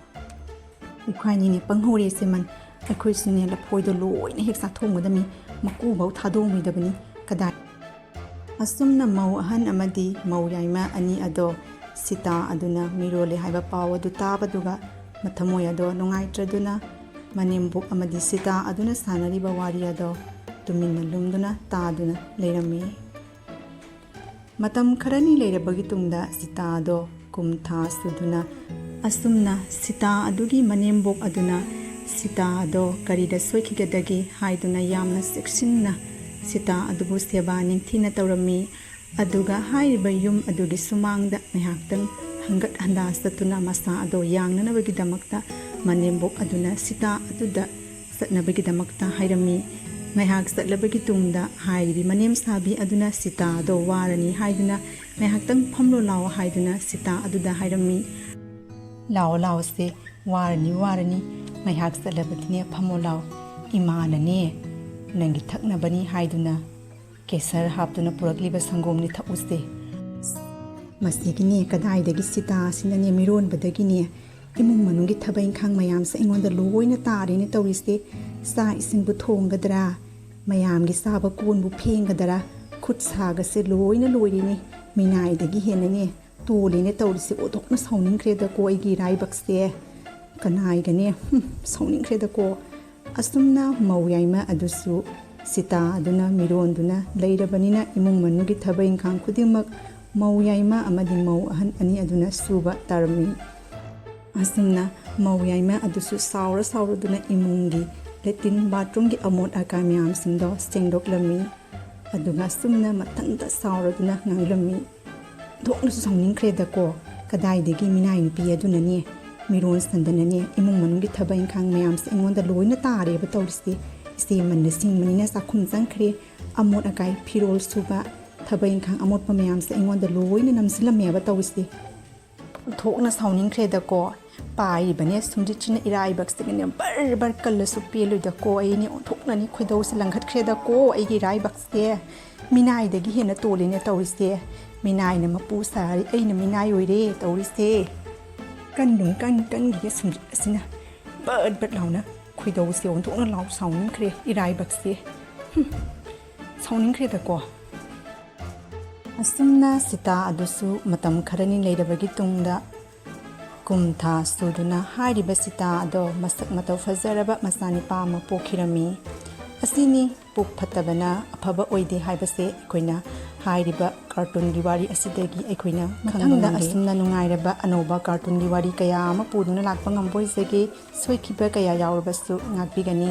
ꯑꯩꯈꯣꯏ ꯑꯅꯤꯅꯦ ꯄꯪꯍꯧꯔꯦ ꯁꯤꯃꯟ꯫ ꯑꯩꯈꯣꯏꯁꯨꯅꯦ ꯂꯐꯣꯏꯗꯣ ꯂꯣꯏꯅ ꯍꯦꯛ ꯆꯥꯊꯣꯛꯑꯝꯒꯗꯕꯅꯤ, ꯃꯀꯨꯐꯧ ꯊꯥꯗꯣꯛꯑꯝꯃꯣꯏꯗꯕꯅꯤ꯫ ꯀꯗꯥꯏ? ꯑꯁꯨꯝꯅ ꯃꯧ ꯑꯍꯟ ꯑꯃꯗꯤ ꯃꯧ ꯌꯥꯏꯃ ꯑꯅꯤ ꯑꯗꯣ ꯁꯤꯇꯥ ꯑꯗꯨꯅ ꯃꯤꯔꯣꯜꯂꯦ ꯍꯥꯏꯕ ꯄꯥꯎ ꯑꯗꯨ ꯇꯥꯕꯗꯨꯒ ꯃꯊꯃꯣꯏ ꯑꯗꯣ ꯅꯨꯡꯉꯥꯏꯇ꯭ꯔꯗꯨꯅ ꯃꯅꯦꯝꯕꯣꯛ ꯑꯃꯗꯤ ꯁꯤꯇꯥ ꯑꯗꯨꯅ ꯁꯥꯟꯅꯔꯤꯕ ꯋꯥꯔꯤ ꯑꯗꯣ ꯇꯨꯃꯤꯟꯅ ꯂꯨꯝꯗꯨꯅ ꯇꯥꯗꯨꯅ ꯂꯩꯔꯝꯃꯤ꯫ ꯃꯇꯝ ꯈꯔꯅꯤ ꯂꯩꯔꯕꯒꯤ ꯇꯨꯡꯗ ꯁꯤꯇꯥ ꯑꯗꯣ ꯀꯨꯝ ꯊꯥ ꯁꯨꯗꯨꯅ ꯑꯁꯨꯝꯅ ꯁꯤꯇꯥ ꯑꯗꯨꯒꯤ ꯃꯅꯦꯝꯕꯣꯛ ꯑꯗꯨꯅ ꯁꯤꯇꯥ ꯑꯗꯣ ꯀꯔꯤꯗ ꯁꯣꯏꯈꯤꯒꯗꯒꯦ ꯍꯥꯏꯗꯨꯅ ꯌꯥꯝꯅ ꯆꯦꯛꯁꯤꯟꯅ ꯁꯤꯇꯥ ꯑꯗꯨꯕꯨ ꯁꯦꯕꯥ ꯅꯤꯡꯊꯤꯅ ꯇꯧꯔꯝꯃꯤ꯫ ꯑꯗꯨꯒ ꯍꯥꯏꯔꯤꯕ ꯌꯨꯝ ꯑꯗꯨꯒꯤ ꯁꯨꯃꯥꯡꯗ ꯉꯥꯏꯍꯥꯛꯇꯪ ꯍꯪꯒꯠ ꯍꯟꯗꯥ ꯆꯠꯇꯨꯅ ꯃꯁꯥ ꯑꯗꯣ ꯌꯥꯡꯅꯅꯕꯒꯤꯗꯃꯛꯇ ꯃꯅꯦꯝꯕꯣꯛ ꯑꯗꯨꯅ ꯁꯤꯇꯥ ꯑꯗꯨꯗ ꯆꯠꯅꯕꯒꯤꯗꯃꯛꯇ ꯍꯥꯏꯔꯝꯃꯤ꯫ ꯉꯥꯏꯍꯥꯛ ꯆꯠꯂꯕꯒꯤ ꯇꯨꯡꯗ ꯍꯥꯏꯔꯤꯕꯤ ꯃꯅꯦꯝ ꯁꯥꯕꯤ ꯑꯗꯨꯅ ꯁꯤꯇꯥ ꯑꯗꯣ ꯋꯥꯔꯅꯤ ꯍꯥꯏꯗꯨꯅ ꯉꯥꯏꯍꯥꯛꯇꯪ ꯐꯝꯂꯣ ꯂꯥꯎ ꯍꯥꯏꯗꯨꯅ ꯁꯤꯇꯥ ꯑꯗꯨꯗ ꯍꯥꯏꯔꯝꯃꯤ꯫ "ꯂꯥꯎ, ꯂꯥꯎꯁꯦ, ꯋꯥꯔꯅꯤ, ꯋꯥꯔꯅꯤ, ꯉꯥꯏꯍꯥꯛ ꯆꯠꯂꯕꯗꯤꯅꯦ ꯐꯝꯃꯣ ꯂꯥꯎ꯫ ꯏꯃꯥꯅꯅꯦ ꯅꯪꯒꯤ ꯊꯛꯅꯕꯅꯤ ꯍꯥꯏꯗꯨꯅ ꯀꯦꯁꯔ ꯍꯥꯞꯇꯨꯅ ꯄꯨꯔꯛꯂꯤꯕ ꯁꯪꯒꯣꯝꯅꯤ, ꯊꯛꯎꯁꯦ꯫" ꯃꯁꯤꯒꯤꯅꯦ ꯀꯗꯥꯏꯗꯒꯤ ꯁꯤꯇꯥꯁꯤꯅꯅꯦ ꯃꯤꯔꯣꯟꯕꯗꯒꯤꯅꯦ ꯏꯃꯨꯡ ꯃꯅꯨꯡꯒꯤ ꯊꯕꯛ ꯏꯪꯈꯥꯡ ꯃꯌꯥꯝꯁꯦ ꯑꯩꯉꯣꯟꯗ ꯂꯣꯏꯅ ꯇꯥꯔꯦꯅꯦ ꯇꯧꯔꯤꯁꯦ꯫ ꯆꯥꯛ ꯏꯁꯤꯡꯕꯨ ꯊꯣꯡꯒꯗ꯭ꯔꯥ? ꯃꯌꯥꯝꯒꯤ ꯆꯥꯕ ꯀꯣꯟꯕꯨ ꯐꯦꯡꯒꯗꯔꯥ, ꯈꯨꯠ ꯁꯥꯒꯁꯦ ꯂꯣꯏꯅ ꯂꯣꯏꯔꯤꯅꯤ꯫ ꯃꯤꯅꯥꯏꯗꯒꯤ ꯍꯦꯟꯅꯅꯦ ꯇꯣꯜꯂꯤꯅꯦ ꯇꯧꯔꯤꯁꯦ꯫ ꯑꯣꯟꯊꯣꯛꯅ ꯁꯥꯎꯅꯤꯡꯈ꯭ꯔꯦꯗꯀꯣ ꯑꯩꯒꯤ ꯏꯔꯥꯏꯕꯛꯁꯦ꯫ ꯀꯅꯥꯏꯒꯅꯦ? ꯍꯨꯝ, ꯁꯥꯎꯅꯤꯡꯈ꯭ꯔꯦꯗꯀꯣ꯫ ꯑꯁꯨꯝꯅ ꯃꯧ ꯌꯥꯏꯃ ꯑꯗꯨꯁꯨ ꯁꯤꯇꯥ ꯑꯗꯨꯅ ꯃꯤꯔꯣꯟꯗꯨꯅ ꯂꯩꯔꯕꯅꯤꯅ ꯏꯃꯨꯡ ꯃꯅꯨꯡꯒꯤ ꯊꯕꯛ ꯏꯪꯈꯥꯡ ꯈꯨꯗꯤꯡꯃꯛ ꯃꯧ ꯌꯥꯏꯃ ꯑꯃꯗꯤ ꯃꯧ ꯑꯍꯟ ꯑꯅꯤ ꯑꯗꯨꯅ ꯁꯨꯕ ꯇꯥꯔꯝꯃꯤ꯫ ꯑꯁꯨꯝꯅ ꯃꯧ ꯌꯥꯏꯃ ꯑꯗꯨꯁꯨ ꯁꯥꯎꯔ ꯁꯥꯎꯔꯗꯨꯅ ꯏꯃꯨꯡꯒꯤ ꯂꯦꯇꯤꯟ ꯕꯥꯊꯔꯨꯝꯒꯤ ꯑꯃꯣꯠ ꯑꯀꯥꯏ ꯃꯌꯥꯝꯁꯤꯡꯗꯣ ꯁꯦꯡꯗꯣꯛꯂꯝꯃꯤ꯫ ꯑꯗꯨꯒ ꯑꯁꯨꯝꯅ ꯃꯊꯟꯇ ꯁꯥꯎꯔꯗꯨꯅ ꯉꯥꯡꯂꯝꯃꯤ꯫ ꯊꯣꯛꯅꯁꯨ ꯁꯥꯎꯅꯤꯡꯈ꯭ꯔꯦꯗꯀꯣ꯫ ꯀꯗꯥꯏꯗꯒꯤ ꯃꯤꯅꯥꯏ ꯅꯨꯄꯤ ꯑꯗꯨꯅꯅꯦ, ꯃꯤꯔꯣꯟ ꯁꯟꯗꯅꯅꯦ, ꯏꯃꯨꯡ ꯃꯅꯨꯡꯒꯤ ꯊꯕꯛ ꯏꯪꯈꯥꯡ ꯃꯌꯥꯝꯁꯦ ꯑꯩꯉꯣꯟꯗ ꯂꯣꯏꯅ ꯇꯥꯔꯦꯕ ꯇꯧꯔꯤꯁꯦ꯫ ꯏꯆꯦ ꯃꯟꯅ ꯁꯤꯡꯕꯅꯤꯅ ꯆꯥꯛꯈꯨꯝ ꯆꯪꯈ꯭ꯔꯦ꯫ ꯑꯃꯣꯠ ꯑꯀꯥꯏ, ꯐꯤꯔꯣꯜ ꯁꯨꯕ, ꯊꯕꯛ ꯏꯪꯈꯥꯡ ꯑꯃꯣꯠꯄ ꯃꯌꯥꯝꯁꯦ ꯑꯩꯉꯣꯟꯗ ꯂꯣꯏꯅ ꯅꯝꯁꯤꯜꯂꯝꯃꯦꯕ ꯇꯧꯔꯤꯁꯦ꯫ ꯊꯣꯛꯅ ꯁꯥꯎꯅꯤꯡꯈ꯭ꯔꯦꯗꯀꯣ꯫ ꯄꯥꯏꯔꯤꯕꯅꯦ ꯁꯨꯝꯖꯤꯠꯁꯤꯅ ꯏꯔꯥꯏꯕꯛꯁꯤꯒꯅꯦ ꯕꯔ ꯕꯔ ꯀꯜꯂꯁꯨ ꯄꯦꯜꯂꯣꯏꯗꯀꯣ꯫ ꯑꯩꯅꯦ ꯑꯣꯟꯊꯣꯛꯅꯅꯤ ꯈꯣꯏꯗꯧꯁꯦ ꯂꯪꯈꯠꯈ꯭ꯔꯦꯗꯀꯣ ꯑꯩꯒꯤ ꯏꯔꯥꯏꯕꯛꯁꯦ꯫ ꯃꯤꯅꯥꯏꯗꯒꯤ ꯍꯦꯟꯅ ꯇꯣꯜꯂꯤꯅꯦ ꯇꯧꯔꯤꯁꯦ꯫ ꯃꯤꯅꯥꯏꯅ ꯃꯄꯨ ꯁꯥꯔꯤ, ꯑꯩꯅ ꯃꯤꯅꯥꯏ ꯑꯣꯏꯔꯦ ꯇꯧꯔꯤꯁꯦ꯫ ꯀꯟꯗꯨꯝ ꯀꯟ ꯀꯟꯒꯤꯒꯦ ꯁꯨꯝꯖꯤꯠ ꯑꯁꯤꯅ ꯕꯠ ꯕꯠ ꯂꯥꯎꯅ ꯈꯣꯏꯗꯧꯁꯦ ꯑꯣꯟꯊꯣꯛꯅ ꯂꯥꯎ ꯁꯥꯎꯅꯤꯡꯈ꯭ꯔꯦ ꯏꯔꯥꯏꯕꯛꯁꯦ꯫ ꯍꯨꯝ, ꯁꯥꯎꯅꯤꯡꯈ꯭ꯔꯦꯗꯀꯣ꯫ ꯑꯁꯨꯝꯅ ꯁꯤꯇꯥ ꯑꯗꯨꯁꯨ ꯃꯇꯝ ꯈꯔꯅꯤ ꯂꯩꯔꯕꯒꯤ ꯇꯨꯡꯗ ꯀꯨꯝ ꯊꯥ ꯁꯨꯗꯨꯅ ꯍꯥꯏꯔꯤꯕ ꯁꯤꯇꯥ ꯑꯗꯣ ꯃꯁꯛ ꯃꯇꯧ ꯐꯖꯔꯕ ꯃꯆꯥꯅꯤꯄꯥ ꯑꯃ ꯄꯣꯛꯈꯤꯔꯝꯃꯤ꯫ ꯑꯁꯤꯅꯤ ꯄꯨꯛ ꯐꯠꯇꯕꯅ ꯑꯐꯕ ꯑꯣꯏꯗꯦ ꯍꯥꯏꯕꯁꯦ ꯑꯩꯈꯣꯏꯅ ꯍꯥꯏꯔꯤꯕ ꯀꯥꯔꯇꯨꯟꯒꯤ ꯋꯥꯔꯤ ꯑꯁꯤꯗꯒꯤ ꯑꯩꯈꯣꯏꯅ ꯃꯊꯪꯗ ꯈꯪꯕ ꯉꯝꯂꯦ꯫ ꯑꯁꯨꯝꯅ ꯅꯨꯡꯉꯥꯏꯔꯕ ꯑꯅꯧꯕ ꯀꯥꯔꯇꯨꯟꯒꯤ ꯋꯥꯔꯤ ꯀꯌꯥ ꯑꯃ ꯄꯨꯗꯨꯅ ꯂꯥꯛꯄ ꯉꯝꯕ ꯑꯣꯏꯖꯒꯦ꯫ ꯁꯣꯏꯈꯤꯕ ꯀꯌꯥ ꯌꯥꯎꯔꯕꯁꯨ ꯉꯥꯛꯄꯤꯒꯅꯤ꯫